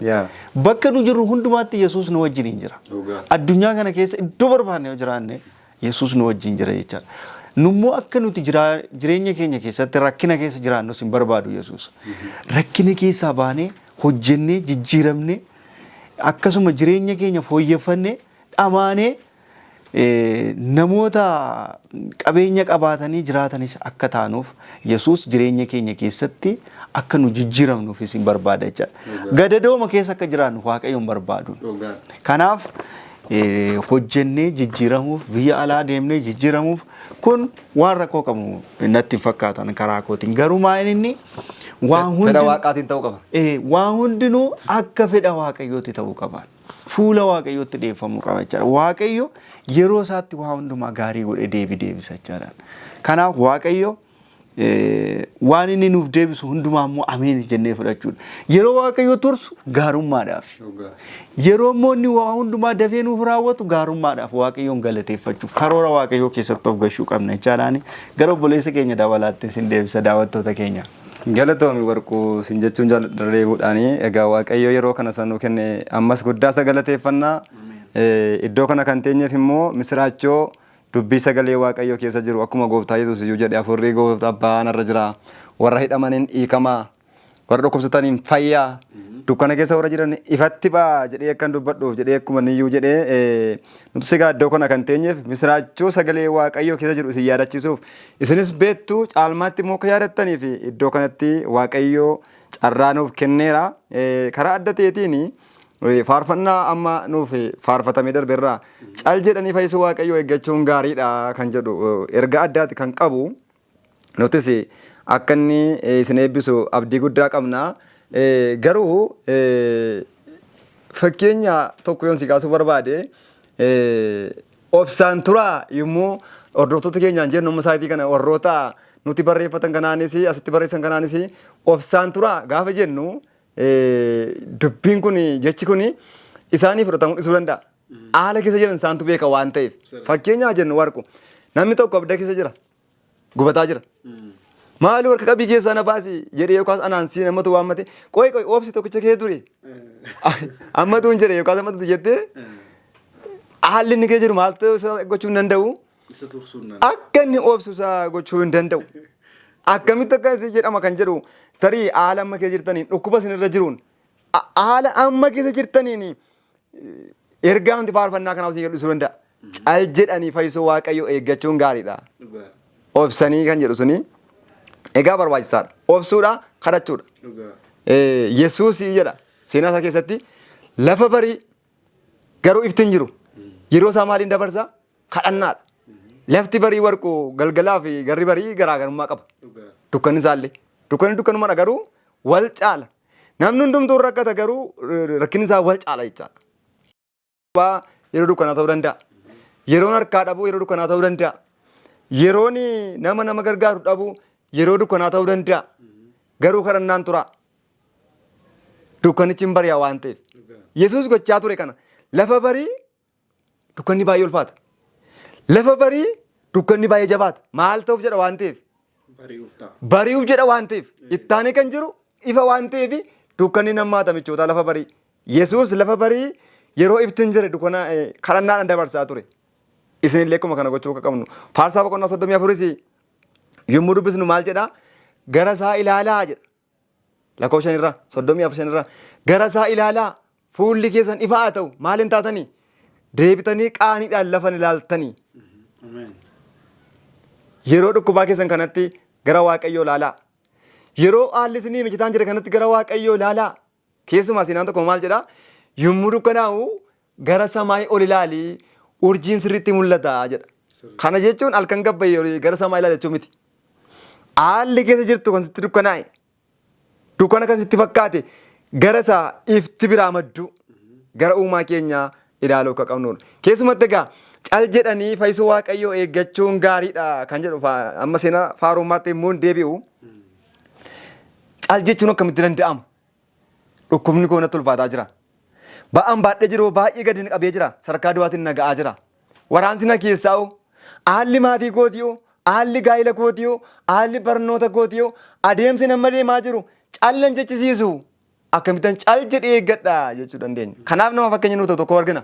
[SPEAKER 2] Bakka nu jirru hundumaatti Yesuus nu wajjin jira. Addunyaa kana keessa iddoo barbaanne yoo jiraanne Yesuus nu wajjin jira jechaadha. Nummoo akka nuti jireenya keenya keessatti rakkina keessa jiraannus hin barbaadu Yesuus. Rakkina keessaa baanee hojjennee jijjiiramnee, akkasuma jireenya keenya fooyyeffannee, dhamaanee namoota qabeenya qabaatanii jiraatanis akka taanuuf Yesuus jireenya keenya keessatti akka nu jijjiiramnuufis hin barbaada jechaadha. Gadadooma keessa akka jiraannu Waaqayyo hin barbaadu. Kanaaf hojjennee jijjiiramuuf, biyya alaa deemnee jijjiiramuuf kun waan rakkoo qabu natti hin fakkaatan karaa kootiin. Garuu maal inni waan
[SPEAKER 3] Fedha hundi Waaqaatiin ta'uu qaba.
[SPEAKER 2] Waan hundinuu akka fedha Waaqayyootti ta'uu qaba. Fuula Waaqayyootti dhiyeeffamuu qaba jechaadha. Waaqayyo yeroo isaatti waa hundumaa gaarii godhee deebii deebisa jechaadha. Kanaaf Waaqayyo waan inni nuuf deebisu hundumaa immoo ameen jennee fudhachuudha. Yeroo Waaqayyo tursu gaarummaadhaaf. Yeroo immoo inni waa hundumaa dafee nuuf raawwatu gaarummaadhaaf Waaqayyoon galateeffachuuf karoora Waaqayyoo keessatti of gashuu qabna jechaadhaan gara obboleessa keenya Dabalaatti isin deebisa, daawwattoota keenya.
[SPEAKER 3] Galatoomi Warquu, sin jechuun jaalladha reebuudhaani. Egaa Waaqayyo yeroo kana san nuu kenne ammas guddaa isa galateeffannaa. Iddoo kana kan teenyeef immoo misiraachoo dubbii sagalee Waaqayyo keessa jiru, akkuma gooftaa Yesuus iyyuu jedhe, "Hafuurri gooftaa abbaa narra jira. Warra hidhamaniin hiikamaa, warra dhukkubsataniin fayyaa, dukkana keessa warra jiran ifatti ba'a jedhee akkan dubbadhuuf" jedhee, akkuma inni iyyuu jedhee, nuti egaa iddoo kana kan teenyeef misiraachoo sagalee Waaqayyo keessa jiru isin yaadachiisuuf, isinis beektu, caalmaatti immoo akka yaadattanii fi iddoo kanatti Waaqayyo carraa nuuf kenneera. Karaa adda ta'eetiin faarfannaa amma nuuf faarfatamee darbe irraa "Cal jedhanii fayyisuu Waaqayyoo eeggachuun gaariidha" kan jedhu ergaa addaati kan qabu. Nutis akka inni isin eebbisu abdii guddaa qabna. Garuu fakkeenya tokko yoon si kaasuu barbaade, obsaan turaa yommuu hordoftoota keenyaan jennu, amma saayitii kana warroota nuti barreeffatan kanaanis, asitti barreessan kanaanis, obsaan turaa gaafa jennu Dubbiin kun, jechi kun isaanii fudhatamuu dhiisuu danda'a. Haala keessa jiran isaantu beeka waan ta'eef. Fakkeenyaa jennu, Warqu, namni tokko abidda keessa jira. Gubataa jira. Maali, warqa qabii keessaa na baasi jedhee yookaas anaan sii namatu waammate, "Qoy, qoy, obsi, tokkicha kee ture. Ammatu hin jedhe" yookaas ammatu jettee, haalli inni keessa jiru maal ta'uu isa gochuu hin danda'u.
[SPEAKER 2] Isa tursuu hin danda'u.
[SPEAKER 3] Akka inni obsu isa gochuu hin danda'u. Akkamitti akka inni jedhama kan jedhu, tarii haala amma keessa jirtaniin, dhukkuba isin irra jiruun, haala amma keessa jirtaniin ergaa wanti faarfannaa kanaaf isin jedhu danda'a. Cal jedhanii fayyisuu Waaqayyo eeggachuun gaariidha.
[SPEAKER 2] Dhugaa.
[SPEAKER 3] Obsanii kan jedhu suni egaa barbaachisaadha. Obsuudha, kadhachuudha.
[SPEAKER 2] Dhugaa.
[SPEAKER 3] Yesuus jedha seenaa isaa keessatti, lafa barii garuu ifti hin jiru. Yeroo isaa maaliin dabarsa? Kadhannaadha. Lafti barii, Warqu, galgalaa fi garri barii garaagarummaa qaba.
[SPEAKER 2] Dhugaa.
[SPEAKER 3] Dukkanni isaallee. Dukkanni dukkanumadha, garuu wal caala. Namni hundumtuu rakkata, garuu rakkinni isaa wal caala jechaadha. Yeroo dukkanaa ta'uu danda'a. Yeroon harkaa dhabuu yeroo dukkanaa ta'uu danda'a. Yeroon nama nama gargaaru dhabuu yeroo dukkanaa ta'uu danda'a. Garuu kadhannaan tura. Dukkanichi hin bari'a waan ta'eef.
[SPEAKER 2] Dhugaa.
[SPEAKER 3] Yesuus gochaa ture kana. Lafa barii dukkanni baay'ee ulfaata. Lafa barii dukkanni baay'ee jabaata. Maal ta'uuf jedha waan ta'eef?
[SPEAKER 2] Bari'uuf ta'a.
[SPEAKER 3] Bari'uuf jedha waan ta'eef. Ittaanee kan jiru ifa waan ta'eef dukkanni nammaata, michoota, lafa barii. Yesuus lafa barii yeroo ifti hin jirre dukkana kadhannaadhaan dabarsaa ture. Isinillee akkuma kana gochuu akka qabnu. Faarsaa boqonnaa 34s yommuu dubbisnu maal jedhaa? "Gara isaa ilaalaa" jedha. Lakkoofsa 5 irraa, 34 5 irraa, "Gara isaa ilaalaa, fuulli keessan ifa haa ta'u, maal hin taatanii? Deebitanii qaaniidhaan lafan ilaaltanii."
[SPEAKER 2] Ameen.
[SPEAKER 3] Yeroo dhukkubaa keessan kanatti gara Waaqayyoo ilaalaa. Yeroo haalli isinii mijataan jira kanatti gara Waaqayyoo ilaalaa. Keessumaa seenaan tokko maal jedhaa? "Yommuu dukkanaa'u gara samaayii ol ilaali, urjiin sirriitti mul'ata" jedha. Kana jechuun halkan gabbayee olii gara samaa ilaali jechuu miti. Haalli keessa jirtu kan sitti dukkanaa'e, dukkana kan sitti fakkaate, gara isaa ifti biraa maddu, gara uumaa keenyaa ilaaluu akka qabnudha. Keessumatti egaa cal jedhanii fayyisuu Waaqayyoo eeggachuun gaariidha kan jedhu amma seenaa faarummaatti immoo hin deebi'u. Cal jechuun akkamitti danda'ama? Dhukkubni koo natti ulfaataa jira. Ba'aan baadhee jiru baay'ee gadi na qabee jira. Sadarkaa du'aatiin na ga'aa jira. Waraansi na keessaa'u, haalli maatii kootii'u, haalli gaa'ila kootii'u, haalli barnoota kootii'u, adeemsi nama deemaa jiru callan jechisiisu. Akkamittan cal jedhee eeggadha jechuu dandeenya? Kanaaf nama fakkeenya nuu ta'u tokko argina.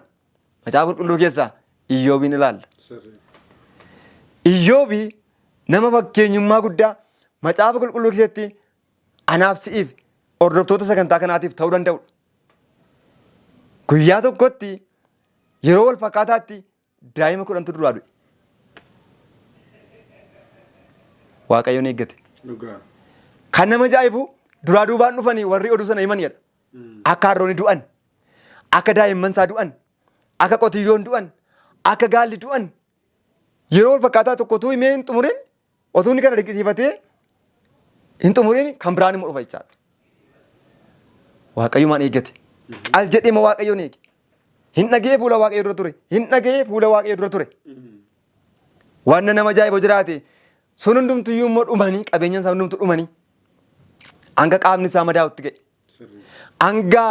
[SPEAKER 3] Macaafa Qulqulluu keessaa Iyyoobiin ilaalla.
[SPEAKER 2] Sirrii.
[SPEAKER 3] Iyyoobi nama fakkeenyummaa guddaa Macaafa Qulqulluu keessatti anaaf si'iif, hordoftoota sagantaa kanaatiif ta'uu danda'udha. Guyyaa tokkotti yeroo wal fakkaataatti daa'ima 10tu duraa du'e. Waaqayyoon eeggate.
[SPEAKER 2] Dhugaa.
[SPEAKER 3] Kan nama ajaa'ibu, duraa duubaan dhufanii warri oduu sana himan jedha. Akka harroonni du'an, akka daa'imman isaa du'an, akka qotiyyoon du'an, akka gaalli du'an, yeroo wal fakkaataa tokko utuu himee hin xumurin, otuu inni kana dinqisiifatee hin xumurin, kan biraan immoo dhufa jechaadha. Waaqayyumaan eeggate. Cal jedhee ma Waaqayyoon eege. Hin dhaga'ee fuula Waaqayyoo dura ture. Hin dhaga'ee fuula Waaqayyoo dura ture. Waan nama ajaa'ibu jiraate sun hundumtuyyuu immoo dhumanii, qabeenyaan isaa hundumtuu dhumanii, hanga qaamni isaa madaa'utti ga'e.
[SPEAKER 2] Sirrii.
[SPEAKER 3] Hanga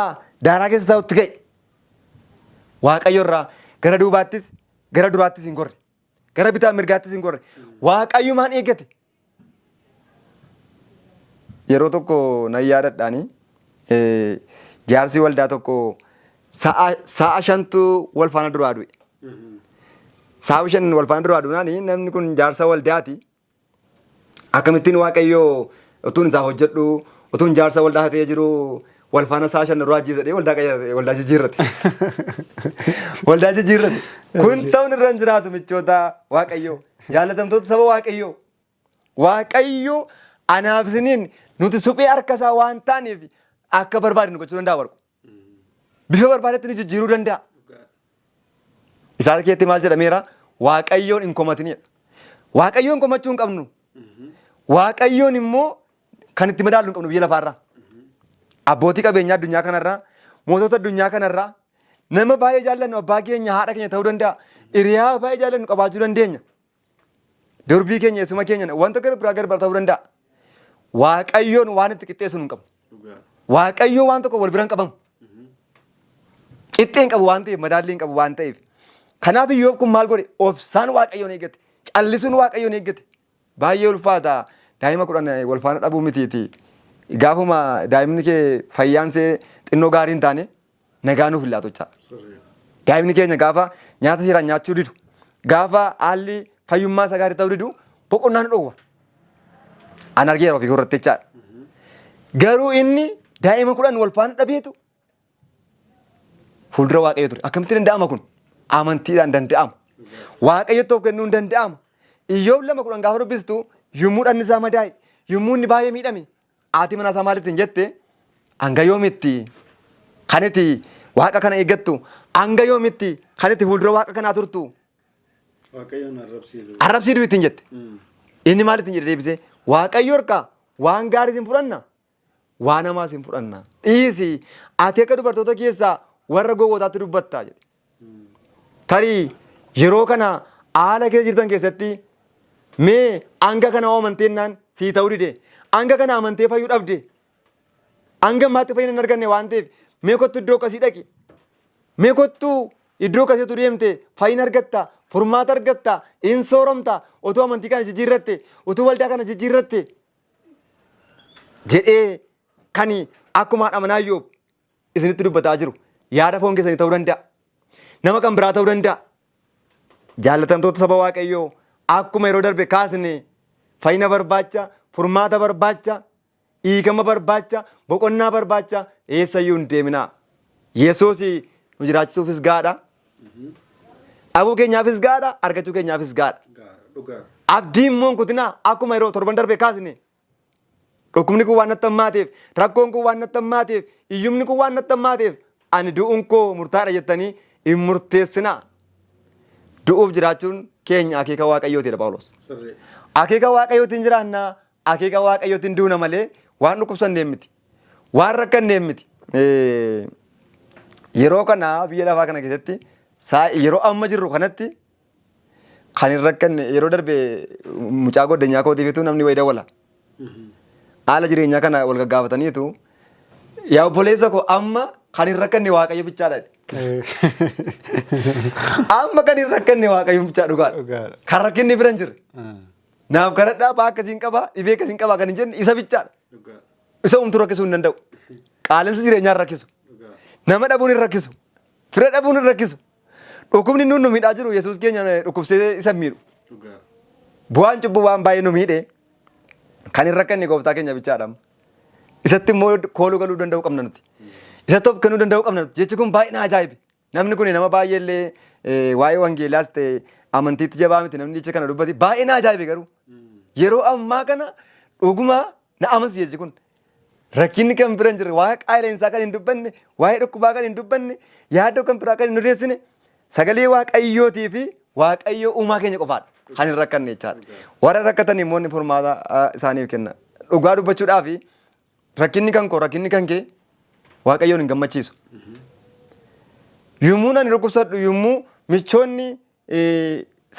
[SPEAKER 3] daaraa keessa taa'utti ga'e. Waaqayyo irraa gara duubaattis gara duraattis hin gorre. Gara bitaa mirgaattis hin gorre. Waaqayyumaan eeggate. Yeroo tokko nan yaadadhaani, jaarsi waldaa tokko sa'a shantu wal faana duraa du'e. Sa'a 5 wal faana duraa du'naani, namni kun jaarsa waldaati. Akkamittiin Waaqayyoo utuun isaaf hojjedhu, utuun jaarsa waldaa ta'ee jiru, wal faana sa'a 5 duraa ajjeese jedhee waldaa qayyarate, waldaa jijjiirrate. Waldaa jijjiirrate. Kun ta'uun irra hin jiraatu, michoota Waaqayyoo. Jaalatamtoota saba Waaqayyoo. Waaqayyo anaaf isiniin, nuti suphee harka isaa waan taaneef, akka barbaade nu gochuu danda'a, Warqu. Bifa barbaadetti nu jijjiiruu danda'a. Isaa keessatti maal jedhameera? "Waaqayyoon hin komatinidha." Waaqayyoon komachuu hin qabnu. Waaqayyoon immoo kan itti madaallu hin qabnu biyya lafaarraa. Abbootii qabeenyaa addunyaa kanarraa, mootota addunyaa kanarraa, nama baay'ee jaallannu, abbaa keenya, haadha keenya ta'uu danda'a. Hiriyaa baay'ee jaallannu qabaachuu dandeenya. Durbii keenya, eessuma keenya, wanta gara biraa gara biraa ta'uu danda'a. Waaqayyoon waan itti qixxeessu hin qabnu.
[SPEAKER 2] Dhugaa.
[SPEAKER 3] Waaqayyoo waan tokko wal bira hin qabamu. Qixxee hin qabu waan ta'eef, madaallii hin qabu waan ta'eef. Kanaaf Iyyoob kun maal godhe? Obsaan Waaqayyoon eeggate. Callisuun Waaqayyoon eeggate. Baay'ee ulfaata. Daa'ima 10 wal faana dhabuu mitiiti. Gaafuma daa'imni kee fayyaan see xinnoo gaarii hin taane nagaa nuuf hin laatu jechaadha. Daa'imni keenya gaafa nyaata seeraan nyaachuu didu, gaafa haalli fayyummaa isaa gaarii ta'uu didu boqonnaa nu dhowwa. An argeera ofii irratti jechaadha. Garuu inni daa'ima 10 wal faana dhabeetu fuuldura Waaqayyo ture. Akkamitti danda'ama kun? Amantiidhaan danda'ama. Waaqayyotti of kennuun danda'ama. Iyyoob 2:10 gaafa dubbistu yommuu dhanni isaa madaa'e, yommuu inni baay'ee miidhame, haati manaa isaa maalitti hin jette? Hanga yoomitti kan itti Waaqa kana eeggattu? Hanga yoomitti kan itti fuuldura Waaqa kanaa turtu?
[SPEAKER 2] Waaqayyoon arrabsii du'u.
[SPEAKER 3] Arrabsii du'u ittiin jette. Inni maal ittiin jedhe deebisee? Waaqayyo harkaa waan gaarii sin fudhanna, waan hamaas hin fudhanna. Dhiisi, ati akka dubartoota keessaa warra gowwootaatti dubbatta jedhe. Tarii yeroo kana haala keessa jirtan keessatti mee hanga kana hoo amanteennaan sii ta'uu dide, hanga kana amantee fayyuu dhabde, hanga ammaatti fayyina hin arganne waan ta'eef mee kottu iddoo akkasii dhaqi. Mee kottu iddoo akkasiitu deemte fayyina argatta, furmaata argatta, hin sooromta, utuu amantii kana jijjiirratte, utuu waldaa kana jijjiirratte jedhee kan akkuma haadha manaa Iyyoob isinitti dubbataa jiru yaada foon keessanii ta'uu danda'a. Nama kan biraa ta'uu danda'a. Jaallatamtoota saba Waaqayyoo, akkuma yeroo darbe kaasne fayyina barbaacha, furmaata barbaacha, dhiigama barbaacha, boqonnaa barbaacha eessayyuu hin deeminaa. Yesuus nu jiraachisuufis gaadha. Dhabuu keenyaafis gaadha, argachuu keenyaafis gaadha.
[SPEAKER 2] Dhugaa.
[SPEAKER 3] Abdii immoo hin kutinaa. Akkuma yeroo torban darbe kaasne dhukkubni kun waan natti hammaateef, rakkoon kun waan natti hammaateef, hiyyumni kun waan natti hammaateef ani du'uun koo murtaadha jettanii hin murteessinaa. Du'uuf jiraachuun keenya akeeka Waaqayyooti jedha Phaawulos.
[SPEAKER 2] Sirrii.
[SPEAKER 3] Akeeka Waaqayyootiin jiraannaa, akeeka Waaqayyootiin duuna malee waan dhukkubsanneen miti. Waan rakkanneen miti. Yeroo kana biyya lafaa kana keessatti yeroo amma jirru kanatti kan hin rakkanne, yeroo darbe mucaa goddanyaa kootiifitu namni wayi dawwala. Haala jireenyaa kana wal gaggaafataniitu, yaa obboleessa koo, amma kan hin rakkanne Waaqayyo bichaadha jedhe. Amma kan hin rakkanne Waaqayyo bichaa dhugaadha.
[SPEAKER 2] Dhugaadha.
[SPEAKER 3] Kan rakkinni bira hin jirre. Naaf kadhadhaa, ba'aa akkasiin qaba, dhibee akkasiin qaba kan hin jenne isa bichaadha.
[SPEAKER 2] Dhugaa.
[SPEAKER 3] Isa homtuu rakkisuu hin danda'u. Qaala'insi jireenyaa hin rakkisu.
[SPEAKER 2] Dhugaa.
[SPEAKER 3] Nama dhabuun hin rakkisu. Fira dhabuun hin rakkisu. Dhukkubni nuun nu miidhaa jiru Yesuus keenya dhukkubsee isa hin miidhu.
[SPEAKER 2] Dhugaa.
[SPEAKER 3] Bu'aan cubbuu waan baay'ee nu miidhe, kan hin rakkanne gooftaa keenya bichaadha. Isatti immoo kooluu galuu danda'uu qabna nuti. Isatti of kennuu danda'uu qabna nuti. Jechi kun baay'ee na ajaa'ibe. Namni kun nama baay'ee illee waa'ee wangeelaas ta'e amantiitti jabaa miti, namni jecha kana dubbate baay'ee na ajaa'ibe garuu. Yeroo ammaa kana dhuguma na amansiisa jechi kun. Rakkinni kan bira hin jirre, waa'ee qaala'insaa kan hin dubbanne, waa'ee dhukkubaa kan hin dubbanne, yaaddoo kan biraa kan hin odeessine, sagalee Waaqayyootii fi Waaqayyoo uumaa keenya qofaadha kan hin rakkanne jechaadha. Warra rakkatan immoo inni furmaata isaaniif kenna. Dhugaa dubbachuudhaaf rakkinni kan koo, rakkinni kan kee Waaqayyoon hin gammachiisu. Yommuu ani dhukkubsadhu, yommuu michoonni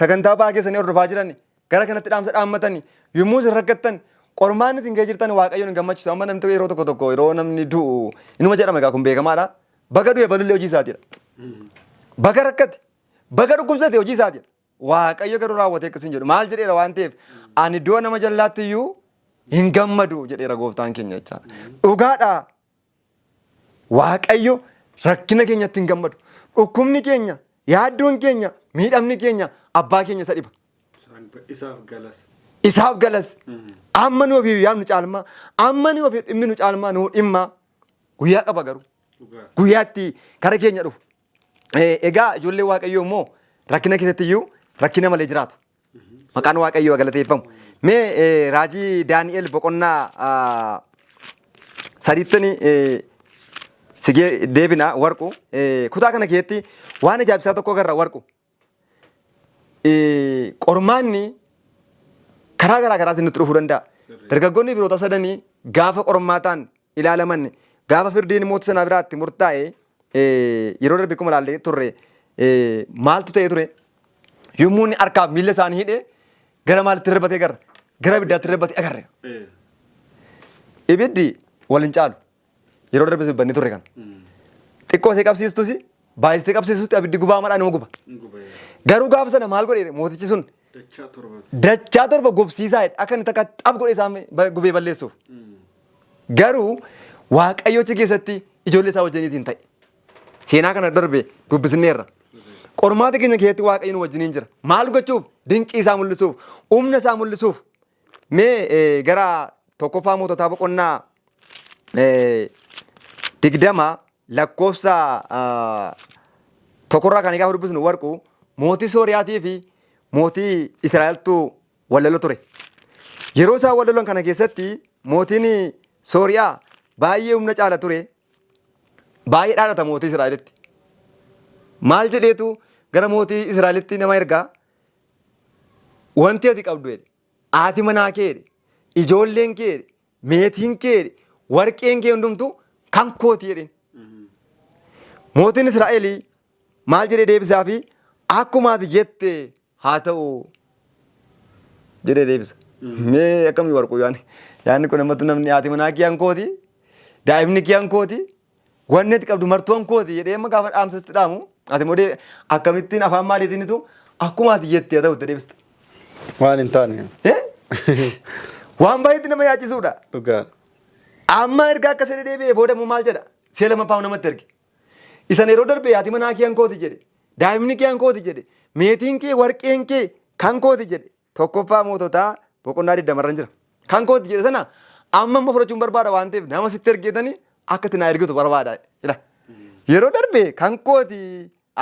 [SPEAKER 3] sagantaa ba'aa keessanii hordofaa jiran gara kanatti dhaamsa dhaammatani, yommuu isin rakkattan, qormaanni isin keessa jirtan Waaqayyoon hin gammachiisu. Amma namni yeroo tokko tokko yeroo namni du'u inuma jedhama, egaa kun beekamaadha. Baga du'e balullee hojii isaatiidha. Baga rakkate, baga dhukkubsate hojii isaatiidha. Waaqayyo garuu raawwatee akkasiin jedhu, maal jedheera waan ta'eef, ani du'a nama jallaatti iyyuu hin gammadu jedheera gooftaan keenya jechaadha. Dhugaadha. Waaqayyo rakkina keenyatti hin gammadu. Dhukkubni keenya, yaaddoon keenya, miidhamni keenya abbaa keenya isa dhiba.
[SPEAKER 2] Isaaf galas.
[SPEAKER 3] Isaaf galas. Amma nu ofiif yaadnu caalmaa, amma nu ofiif dhimmi nu caalmaa nu dhimma guyyaa qaba garuu.
[SPEAKER 2] Dhugaa.
[SPEAKER 3] Guyyaatti kara keenya dhufu. Egaa ijoollee Waaqayyoo immoo rakkina keessatti iyyuu rakkina malee jiraatu. Maqaan Waaqayyoo haa galateeffamu. Mee raajii Daani'el boqonnaa sadiittani sigee deebina warqu. Kutaa kana keessatti waan ajaa'ibsaa tokko agarra warqu. Qormaanni karaa garaa garaatiin nutti dhufuu danda'a. Dargaggoonni biroota sadanii gaafa qormaataan ilaalaman, gaafa firdiin mootii sanaa biraatti murtaa'e, yeroo darbe akkuma ilaallee turre maaltu ta'ee ture? Yommuu inni harkaaf miilla isaanii hidhee gara maalitti darbatee agarra? Gara ibiddaatti darbatee agarre. Ibiddi wal hin caalu. Yeroo darbes dubbanni turre kana. Xiqqoo ishee qabsiistus baay'istee qabsiistutti abiddi gubaa madhaan nama guba. Garuu gaafa sana maal godhe mootichi sun? Dachaa torba gubsiisaa jedhe akka inni takka xaf godhe isaan gubee balleessuuf. Garuu Waaqayyo achi keessatti ijoollee isaa wajjiniitiin ta'e. Seenaa kana darbe dubbisneerra. Qormaata keenya keessatti Waaqayyo nu wajjiniin jira. Maal gochuuf? Dinqii isaa mul'isuuf, humna isaa mul'isuuf. Mee gara tokkoffaa moototaa boqonnaa 20 lakkoofsa tokkorraa kan gaafa dubbisnu warqu mootii Sooriyaatii fi mootii Israa'eltu wal lola ture. Yeroo isaan wal lolan kana keessatti mootiin Sooriyaa baay'ee humna caala ture. Baay'ee dhaadata mootii Israa'elitti. Maal jedheetu gara mootii Israa'elitti nama ergaa? Wanti ati qabdu jedhe. Haati manaa kee jedhe. Ijoolleen kee jedhe. Meetiin kee jedhe. Warqeen kee hundumtuu kan kooti jedheen. Mootiin Israa'el maal jedhee deebisaafi? Akkuma ati jette haa ta'u jedhee deebisa. Mee akkamii warquu yaani? Yaanni kun ammatu namni haati manaa kiyaan kooti, daa'imni kiyaan kooti, wanni ati qabdu martuun kooti jedhee amma gaafa dhaamsa sitti dhaamu ati immoo akkamittiin afaan maaliitiinitu akkuma ati jette haa ta'u itti deebista.
[SPEAKER 2] Waan hin taane.
[SPEAKER 3] Eh? Waan baay'eetti nama yaachisuudha.
[SPEAKER 2] Dhugaa.
[SPEAKER 3] Amma erga akkas jedhee deebi'ee booda immoo maal jedha? Si'a lammaffaa namatti erge. Isan yeroo darbe haati manaa kee kan kooti jedhe. Daa'imni kee kan kooti jedhe. Meetiin kee warqeen kee kan kooti jedhe. Tokkoffaa moototaa boqonnaa 20 irra jira. Kan kooti jedhe sana amma immoo fudhachuun barbaada waan ta'eef nama sitti ergeetanii akka itti naa ergitu barbaada jedha. Yeroo darbe kan kooti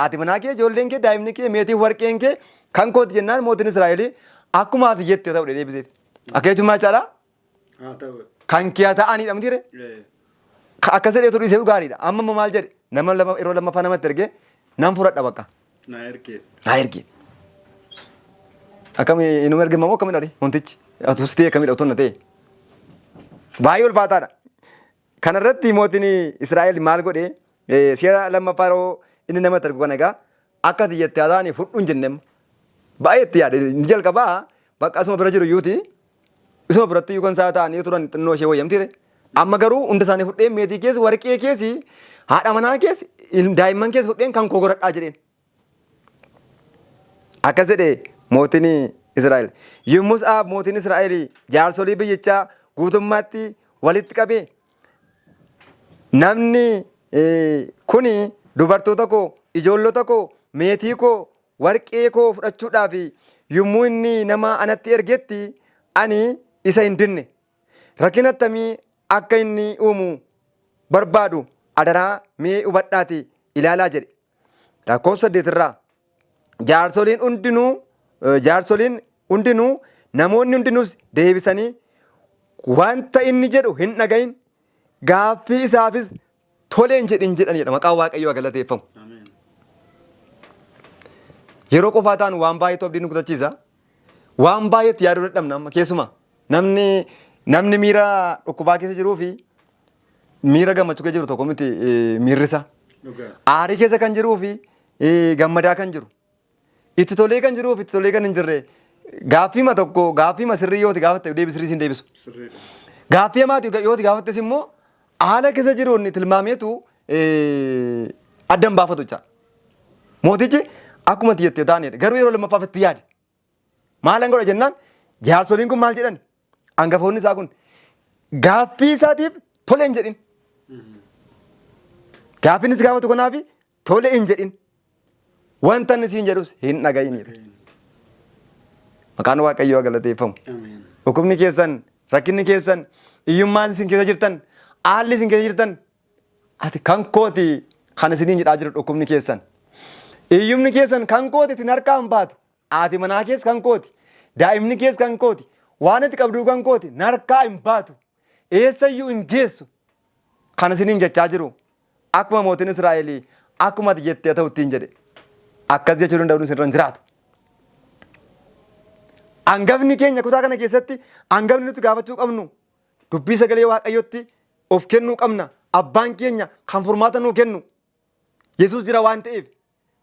[SPEAKER 3] haati manaa kee ijoolleen kee daa'imni kee meetiin warqeen kee kan kooti jennaan mootiin Israa'elii akkuma ati jette ta'u deebiseef. Akka jechuun maal jechaadha? Kan kee haa ta'aniidha miti ree? Akkas jedhee turuu dhiisee gaariidha. Amma immoo maal jedhe? Nama lama yeroo lammaffaa namatti ergee nan fudhadha bakka.
[SPEAKER 2] Naa ergee.
[SPEAKER 3] Naa ergee. Akkami inuma ergama moo akkamidha wantichi? Atus ta'e akkamidha otoo na ta'e? Baay'ee ulfaataadha. Kanarratti mootiin Israa'el maal godhe? Si'a lammaffaa yeroo inni namatti ergu kana egaa akka ati jette haa ta'anii fudhu hin jenne amma. Baay'ee itti yaade inni jalqabaa bakka asuma bira jiru iyyuuti Isuma biratti iyyuu kan isaa ta'anii turan xinnoo ishee wayyamtiire. Amma garuu hunda isaanii fudhee meetii keessa warqee keessi haadha manaa keessa daa'imman keessa fudheen kan koo godhadhaa jedheen. Akkas jedhe mootiin Israa'el. Yommus Ahaab mootiin Israa'el jaarsolii biyyichaa guutummaatti walitti qabee namni kuni dubartoota koo, ijoollota koo, meetii koo, warqee koo fudhachuudhaaf yummuu inni nama anatti ergetti ani isa hin dinne. Rakkina attamii akka inni uumu barbaadu adaraa mee hubadhaati ilaalaa jedhe. Lakkoofsa 8 irraa jaarsoliin hundinuu jaarsoliin hundinuu namoonni hundinuus deebisanii wanta inni jedhu hin dhagahin gaaffii isaafis Tole hin jedhin jedhan jedha maqaan Waaqayyoo haa galateeffamu. Yeroo qofaa taanu waan baay'eetu abdii nu kutachiisa. Waan baay'eetti yaaduu dadhabna amma keessumaa namni namni miira dhukkubaa keessa jiruu fi miira gammachuu keessa jiru tokko miti miirri isaa. Aarii keessa kan jiruu fi gammadaa kan jiru. Itti tolee kan jiruu fi itti tolee kan hin jirre gaaffiima tokko gaaffiima sirrii yooti gaafatte deebii sirrii siin deebisu. Gaaffii hamaati yooti gaafattes immoo haala keessa jiruun tilmaameetu adda hin baafatu jecha. Mootichi akkuma itti jettee taanedha. Garuu yeroo lammaffaaf itti yaade. Maalan godha jennaan jaarsoliin kun maal jedhan? Hangafoonni isaa kun gaaffii isaatiif tole hin jedhin. Gaaffiin inni si gaafatu kanaaf tole hin jedhin. Wanta inni siin jedhus hin dhagahin jedhe. Maqaan Waaqayyoo haa galateeffamu. Dhukkubni keessan, rakkinni keessan, hiyyummaan isin keessa jirtan, haalli isin keessa jirtan, ati kan kooti kan isiniin jedhaa jiru dhukkubni keessan. Hiyyumni keessan kan kooti isin harkaa hin baatu. Haati manaa kees kan kooti. Daa'imni kees kan kooti. Waan ati qabduu kan kooti. Narkaa hin baatu. Eessayyuu hin geessu. Kan isiniin jechaa jiru akkuma mootiin Israa'el akkuma ati jettee haa ta'u ittiin jedhe. Akkas jechuu danda'uun isinirra hin jiraatu. Hangafni keenya kutaa kana keessatti hangafni nuti gaafachuu qabnu dubbii sagalee Waaqayyootti of kennuu qabna. Abbaan keenya kan furmaata nuu kennu Yesuus jira waan ta'eef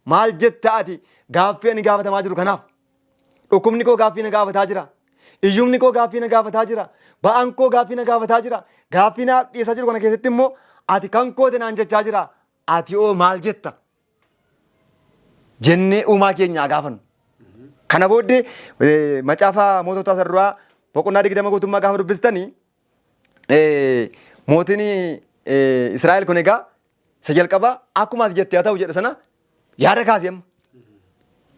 [SPEAKER 3] Maal jetta ati gaaffii ani gaafatamaa jiru kanaaf? Dhukkubni koo gaaffii na gaafataa jira. Iyyumni koo gaaffii na gaafataa jira. Ba'aan koo gaaffii na gaafataa jira. Gaaffii na dhiyeessaa jiru kana keessatti immoo Ati kan kooti naan jechaa jira. Ati hoo maal jetta? Jennee uumaa keenya haa gaafannu. Kana booddee macaafa moototaa isa duraa boqonnaa 20 guutummaa gaafa dubbistanii mootiin Israa'el kun egaa isa jalqabaa akkuma ati jette haa ta'u jedhe sana yaada kaase amma.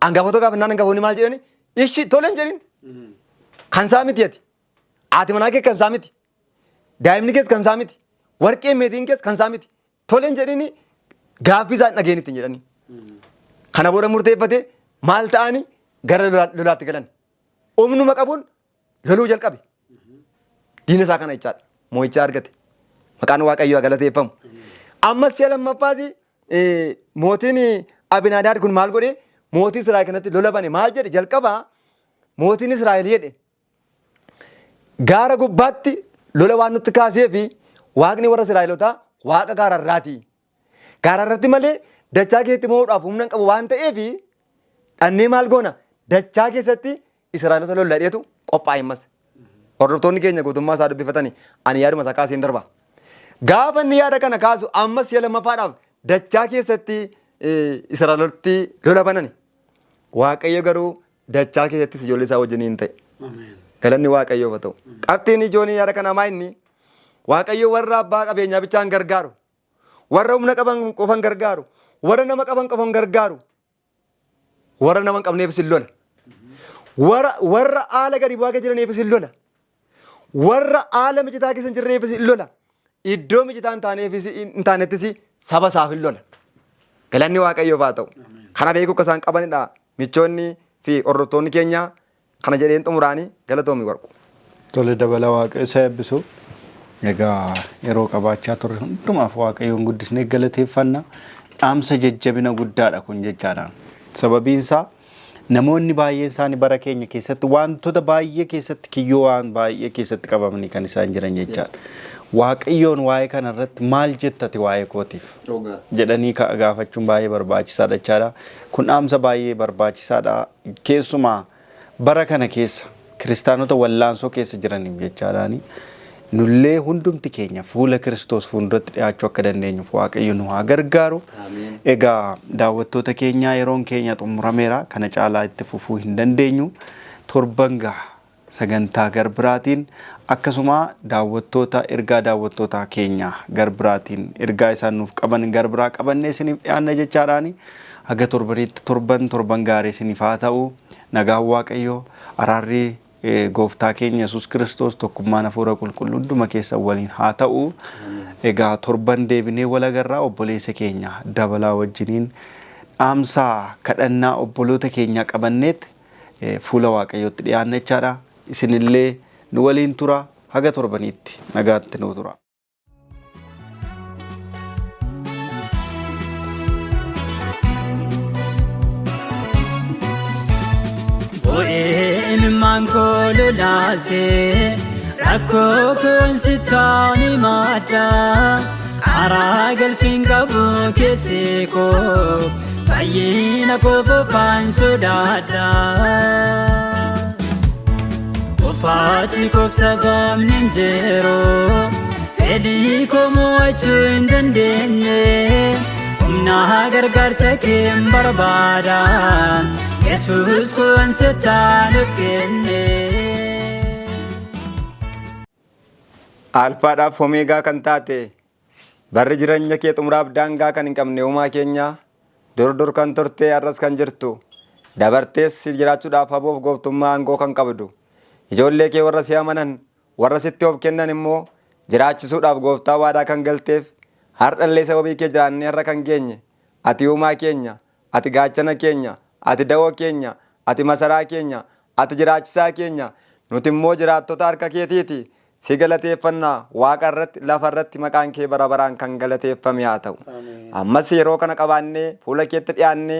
[SPEAKER 3] Hangafoota gaafannaan hangafoonni maal jedhani? Ishi tole hin jedhin. Kan isaa miti ati. Haati manaa kee kan isaa miti. Daa'imni kees kan isaa miti. Warqeen meetiin kees kan isaa miti. Tole hin jedhini gaaffii isaan dhageen ittiin jedhani. Kana booda murteeffate maal ta'ani gara lolaatti galan. Humnuma qabuun loluu jalqabe. Diina isaa kana jechaadha. Mo'ichaa argate. Maqaan Waaqayyoo haa galateeffamu. Ammas si'a lammaffaas mootiin Abinaadaad kun maal godhe? Mootii Israa'el kanatti lola bane. Maal jedhe? Jalqaba mootiin Israa'el jedhe gaara gubbaatti lola waan nutti kaasee fi waaqni warra Israa'elotaa waaqa gaararraati. Gaararratti malee dachaa keessatti mo'uudhaaf humna hin qabu waan ta'eef dhannee maal goona? Dachaa keessatti Israa'elota lolla jedheetu qophaa'e ammas. Hordoftoonni keenya guutummaa isaa dubbifatani ani yaaduma isaa kaaseen darba. Gaafa inni yaada kana kaasu ammas si'a lammaffaadhaaf dachaa keessatti Israa'elotatti lola banani. Waaqayyo garuu dachaa keessattis ijoollee isaa wajjin hin ta'e. Galanni Waaqayyoof haa ta'u. Qabxiin ijoon yaada kanaa maa inni? Waaqayyo warra abbaa qabeenyaa bichaan gargaaru. Warra humna qaban qofan gargaaru. Warra nama qaban qofan gargaaru. Warra nama hin qabneefis hin lola. Warra haala gadi bu'aa keessa jiraniifis hin lola. Warra haala mijataa keessa hin jirreefis hin lola. Iddoo mijataa hin taaneefis hin taanettis saba isaaf hin lola. Galanni Waaqayyoof haa ta'u. Kana beekuu akka isaan qabanidha. Michoonni fi hordoftoonni keenya kana jedheen xumuraanii galatoomi Warqu.
[SPEAKER 2] Tole Dabala Waaqayyo isa eebbisu. Egaa yeroo qabaachaa turre hundumaaf Waaqayyoon guddisnee galateeffanna. Dhaamsa jajjabina guddaadha kun jechaadha. Sababiin isaa namoonni baay'een isaanii bara keenya keessatti wantoota baay'ee keessatti kiyyoo waan baay'ee keessatti qabamanii kan isaan jiran jechaadha. Waaqayyoon waa'ee kana irratti maal jettati waa'ee kootiif jedhanii gaafachuun baay'ee barbaachisaadha jechaadha. Kun dhaamsa baay'ee barbaachisaadha. Keessumaa bara kana keessa kiristaanota wallaansoo keessa jiraniif jechaadhaani. Nullee hundumti keenya fuula Kiristoos fuulduratti dhiyaachuu akka dandeenyuuf Waaqayyo nu haa gargaaru. Egaa daawwattoota keenyaa yeroon keenya xumurameera. Kana caalaa itti fufuu hin dandeenyu. Torban gaha sagantaa garbiraatiin akkasuma daawwattoota ergaa daawwattoota keenya garbiraatiin ergaa isaan nuuf qaban garbiraa qabannee isiniif dhiyaanna jechaadhaani. Haga torbaniitti torban torban gaarii isiniif haa ta'u. Nagaan Waaqayyoo araarri Gooftaa keenya Yesuus Kiristoos tokkummaan hafuura qulqulluu hunduma keessan waliin haa ta'u. Egaa torban deebinee wal agarraa obboleessa keenya Dabalaa wajjiniin dhaamsa kadhannaa obboloota keenyaa qabanneet fuula Waaqayyootti dhiyaanna jechaadha. Isinillee nu waliin tura haga torbaniitti nagaatti nu tura.
[SPEAKER 1] Bo'ee imimmaan koo lolaasee rakkoo koon sittaan himadha. Karaa galfiin qabu keessi koo fayyina koo fofaan sodaadha. Qofaatti koof sababni hin jiru fedhii koo mo'achuu hin dandeenye humna gargaarsa kee hin barbaada Yesuus koo an sittaan of kenne.
[SPEAKER 3] Alfaadhaaf Omeegaa kan taate Barri jirenya kee xumuraaf daangaa kan hin qabne uumaa keenya, dur dur kan turte har'as kan jirtu, dabartees jiraachuudhaaf aboof gooftummaa aangoo kan qabdu, ijoollee kee warra si amanan, warra sitti of kennan immoo jiraachisuudhaaf gooftaa waadaa kan galteef, har'allee sababii kee jiraannee har'a kan geenye, ati uumaa keenya, ati gaachana keenya, ati da'oo keenya, ati masaraa keenya, ati jiraachisaa keenya, nuti immoo jiraattota harka keetiiti. Si galateeffanna, waaqa irratti, lafa irratti maqaan kee bara baraan kan galateeffame haa ta'u. Ammas yeroo kana qabaannee fuula keetti dhiyaannee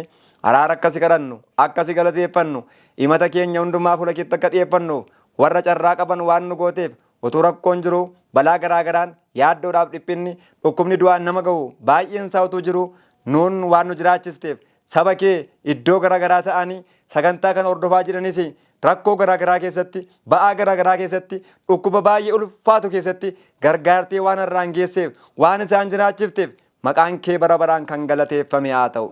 [SPEAKER 3] araara akka si kadhannu, akka si galateeffannu, himata keenya hundumaa fuula keetti akka dhiyeeffannu warra carraa qaban waan nu gooteef utuu rakkoon jiru balaa garaa garaan yaaddoodhaaf dhiphinni dhukkubni du'aan nama ga'u baay'een isaa utuu jiru nuun waan nu jiraachisteef saba kee iddoo garaa garaa ta'anii sagantaa kana hordofaa jiranis Rakkoo garaagaraa keessatti, ba'aa garaagaraa keessatti, dhukkuba baay'ee ulfaatu keessatti gargaartee waan har'aan geesseef, waan isaan jiraachifteef maqaan kee bara baraan kan galateeffame haa ta'u.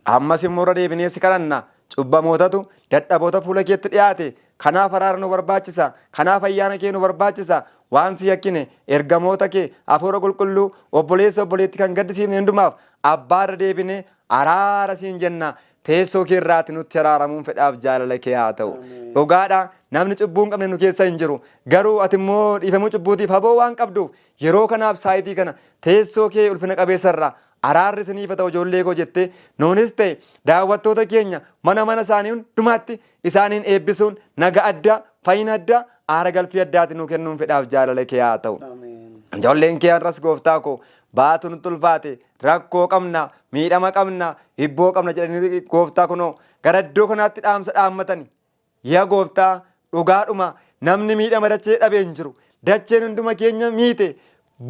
[SPEAKER 3] Ammas immoo irra deebinee si kadhanna. Cubbamootatu dadhaboota fuula keetti dhiyaate. Kanaaf araara nu barbaachisa. Kanaaf ayyaana kee nu barbaachisa. Waan si yakkine ergamoota kee hafuura qulqulluu obboleessa obboleetti kan gaddisiifne hundumaaf abbaa irra deebinee araara siin jenna. Teessoo kee irraati nutti araaramuun fedhaaf jaalala kee haa ta'u. Dhugaadha, namni cubbuu hin qabne nu keessa hin jiru. Garuu ati immoo dhiifamuu cubbuutiif haboo waan qabduuf yeroo kanaaf saayitii kana teessoo kee ulfina qabeessa irraa araarri isiniif haa ta'u ijoollee koo jettee nuunis ta'e daawwattoota keenya mana mana isaanii hundumaatti isaaniin eebbisuun naga addaa, fayyina addaa, aara galfii addaati nuu kennuun fedhaaf jaalala kee haa ta'u. Ijoolleen kee har'as gooftaa koo baatu nutti ulfaate, rakkoo qabna, miidhama qabna, hibboo qabna jedhanii gooftaa kunoo gara iddoo kanaatti dhaamsa dhaammatani. Yaa gooftaa, dhugaadhuma namni miidhama dachee dhabee hin jiru. Dacheen hunduma keenya miite,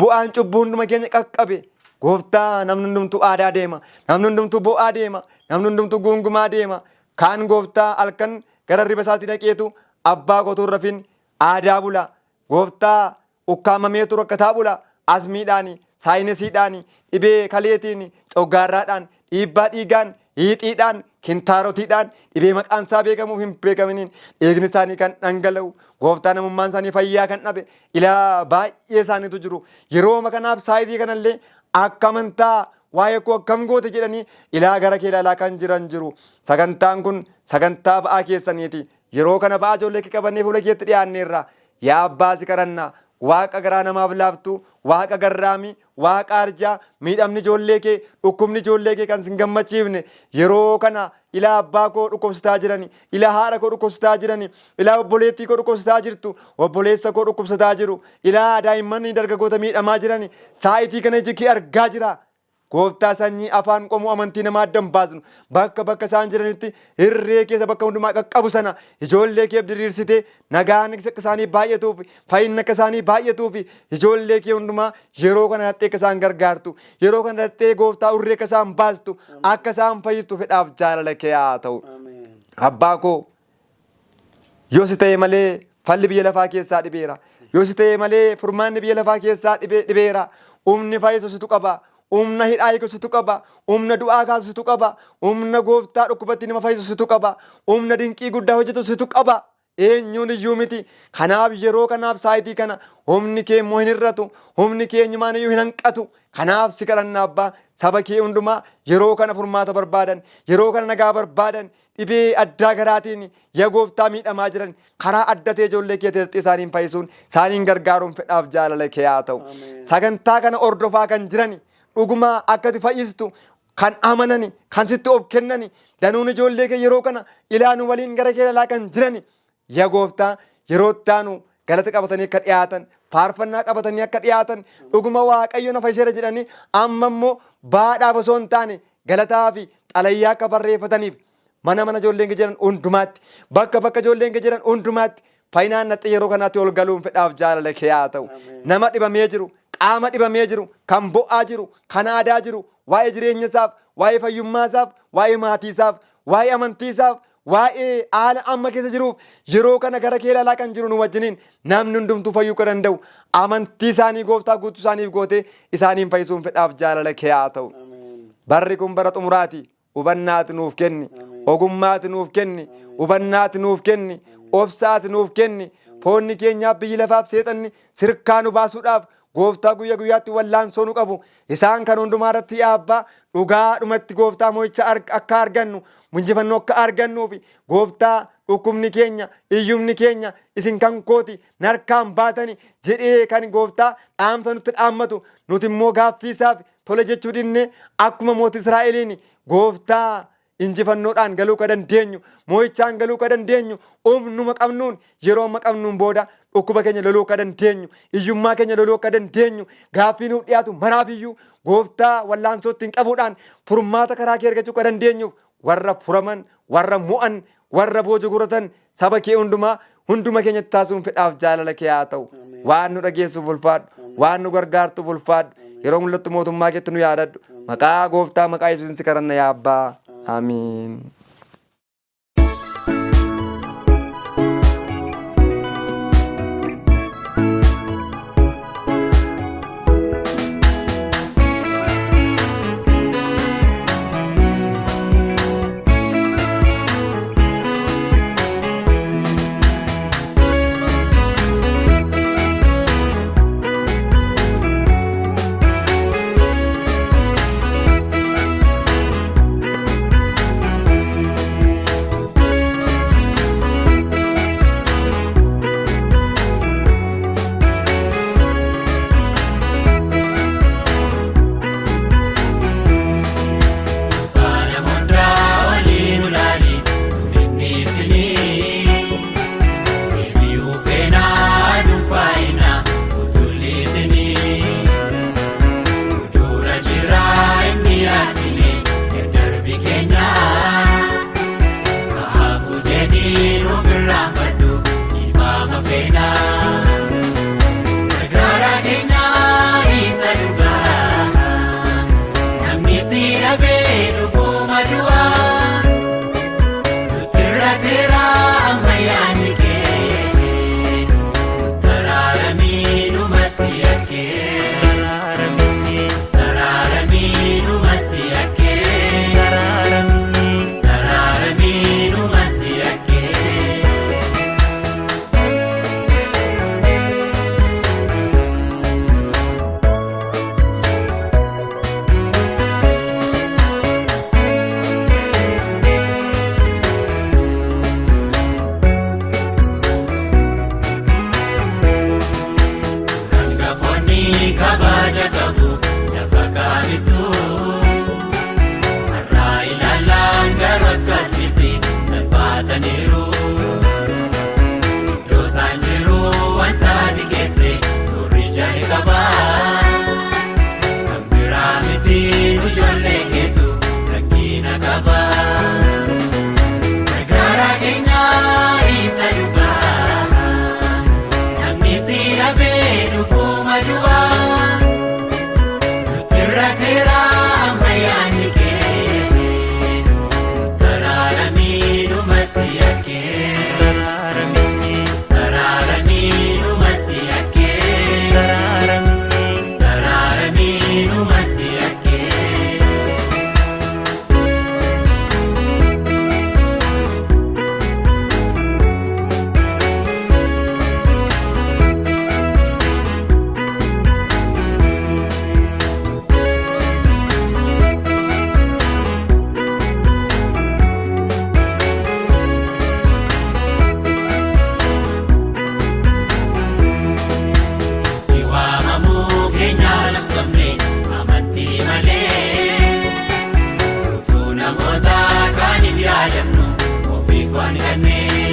[SPEAKER 3] bu'aan cubbuu hunduma keenya qaqqabe. Gooftaa, namni hundumtuu aadaa deema, namni hundumtuu bo'aa deema, namni hundumtuu guungumaa deema. Kaan gooftaa halkan gara riba isaatti dhaqeetu abbaa kootuu rafin aadaa bula. Gooftaa, ukkaamameetu rakkataa bula. Asmiidhaan, saayinesiidhaan, dhibee kaleetiin, coggaarraadhaan, dhiibbaa dhiigaan, hiixiidhaan, kintaarotiidhaan, dhibee maqaan isaa beekamuuf hin beekaminiin dhiigni isaanii kan dhangala'u, gooftaa namummaan isaanii fayyaa kan dhabe ilaa baay'ee isaaniitu jiru. Yerooma kanaaf saayitii kanallee akka amantaa waa'ee koo akkam goote jedhanii ilaa gara kee ilaalaa kan jiran jiru. Sagantaan kun sagantaa ba'aa keessaniiti. Yeroo kana ba'aa ijoollee kee qabannee fuula keetti dhiyaanneerra. Yaa abbaa, si kadhanna. Waaqa garaa namaaf laaftu, waaqa garraamii, waaqa arjaa, miidhamni ijoollee kee, dhukkubni ijoollee kee kan sin gammachiifne yeroo kana ilaa abbaa koo dhukkubsataa jirani, ilaa haadha koo dhukkubsataa jirani, ilaa obboleettii koo dhukkubsataa jirtu, obboleessa koo dhukkubsataa jiru, ilaa daa'imman dargaggoota miidhamaa jirani, saayitii kana iji kee argaa jira. Gooftaa, sanyii, afaan, qomoo, amantii namaa adda hin baasnu. Bakka bakka isaan jiranitti irree keessa bakka hundumaa qaqqabu sana ijoollee keef diriirsitee nagaan akka isaanii baay'atuuf, fayyinni akka isaanii baay'atuuf, ijoollee kee hundumaa yeroo kana dhattee akka isaan gargaartu, yeroo kana dhattee gooftaa urree akka isaan baastu, akka isaan fayyiftu fedhaaf jaalala kee haa ta'u. Abbaa koo, yoo si ta'e malee falli biyya lafaa keessaa dhibeera. Yoo si ta'e malee furmaanni biyya lafaa keessaa dhibeera. Humni fayyisu situ qaba. Humna hidhaa hiiku situ qaba. Humna du'aa kaasu situ qaba. Humna gooftaa dhukkubatti nama fayyisu situ qaba. Humna dinqii guddaa hojjetu situ qaba. Eenyuun iyyuu miti. Kanaaf yeroo kanaaf saayitii kana humni kee immoo hin hir'atu. Humni kee eenyumaan iyyuu hin hanqatu. Kanaaf si kadhanna abbaa, saba kee hundumaa yeroo kana furmaata barbaadan, yeroo kana nagaa barbaadan, dhibee addaa garaatiin yaa gooftaa miidhamaa jiran karaa adda ta'e ijoollee kee tirxii isaaniin fayyisuun isaaniin gargaaruun fedhaaf jaalala kee haa ta'u. Sagantaa kana hordofaa kan jiran dhuguma akka ati fayyistu kan amanani, kan sitti of kennani, danuun ijoollee kee yeroo kana ilaanu waliin gara kee ilaalaa kan jirani, yaa gooftaa, yeroo itti aanu galata qabatanii akka dhiyaatan, faarfannaa qabatanii akka dhiyaatan, dhuguma Waaqayyo na fayyiseera jedhanii amma immoo baadhaaf osoo hin taane galataa fi xalayyaa akka barreeffataniif mana mana ijoolleen kee jiran hundumaatti, bakka bakka ijoolleen kee jiran hundumaatti fayyinaan naxxee yeroo kanaatti ol galuun fedhaaf jaalala kee haa ta'u. Nama dhibamee jiru, qaama dhibamee jiru, kan bo'aa jiru, kan aadaa jiru, waa'ee jireenya isaaf, waa'ee fayyummaa isaaf, waa'ee maatii isaaf, waa'ee amantii isaaf, waa'ee haala amma keessa jiruuf yeroo kana gara kee ilaalaa kan jiru nu wajjiniin namni hundumtuu fayyuu kan danda'u amantii isaanii gooftaa guutuu isaaniif gootee isaaniin fayyisuun fedhaaf jaalala kee haa ta'u. Barri kun bara xumuraati. Hubannaati nuuf kenni. Ogummaati nuuf kenni. Hubannaati nuuf kenni. Obsaati nuuf kenni. Foonni keenyaaf biyyi lafaaf seexanni sirkaa nu baasuudhaaf gooftaa guyya guyyaatti wallaansoo nu qabu. Isaan kan hundumaa irratti yaa abbaa dhugaadhumatti gooftaa mo'icha akka argannu, injifannoo akka argannuufi gooftaa dhukkubni keenya, iyyumni keenya isin kan kooti narkaan baatani jedhee kan gooftaa dhaamsa nutti dhaammatu, nuti immoo gaaffii isaaf tole jechuu dinne akkuma mootii Israa'eliin gooftaa injifannoodhaan galuu ka dandeenyu, mo'ichaan galuu ka dandeenyu, humnuma qabnuun yeroo amma qabnuun booda dhukkuba keenya loluu akka dandeenyu, iyyummaa keenya loluu akka dandeenyu, gaaffii nuuf dhiyaatu maraaf iyyuu gooftaa wallaansootti hin qabuudhaan furmaata karaa kee argachuu akka dandeenyuuf warra furaman, warra mo'an, warra boojuu gurratan saba kee hundumaa hunduma keenyatti taasisuun fedhaaf jaalala kee haa ta'u. Waan nu dhageessuuf ulfaadhu, waan nu gargaartuuf ulfaadhu. Yeroo mul'attu mootummaa keetti nu yaadadhu. Maqaa gooftaa maqaa Yesuusin si kadhanna yaa abbaa. Amiin.
[SPEAKER 1] Waan kanneen.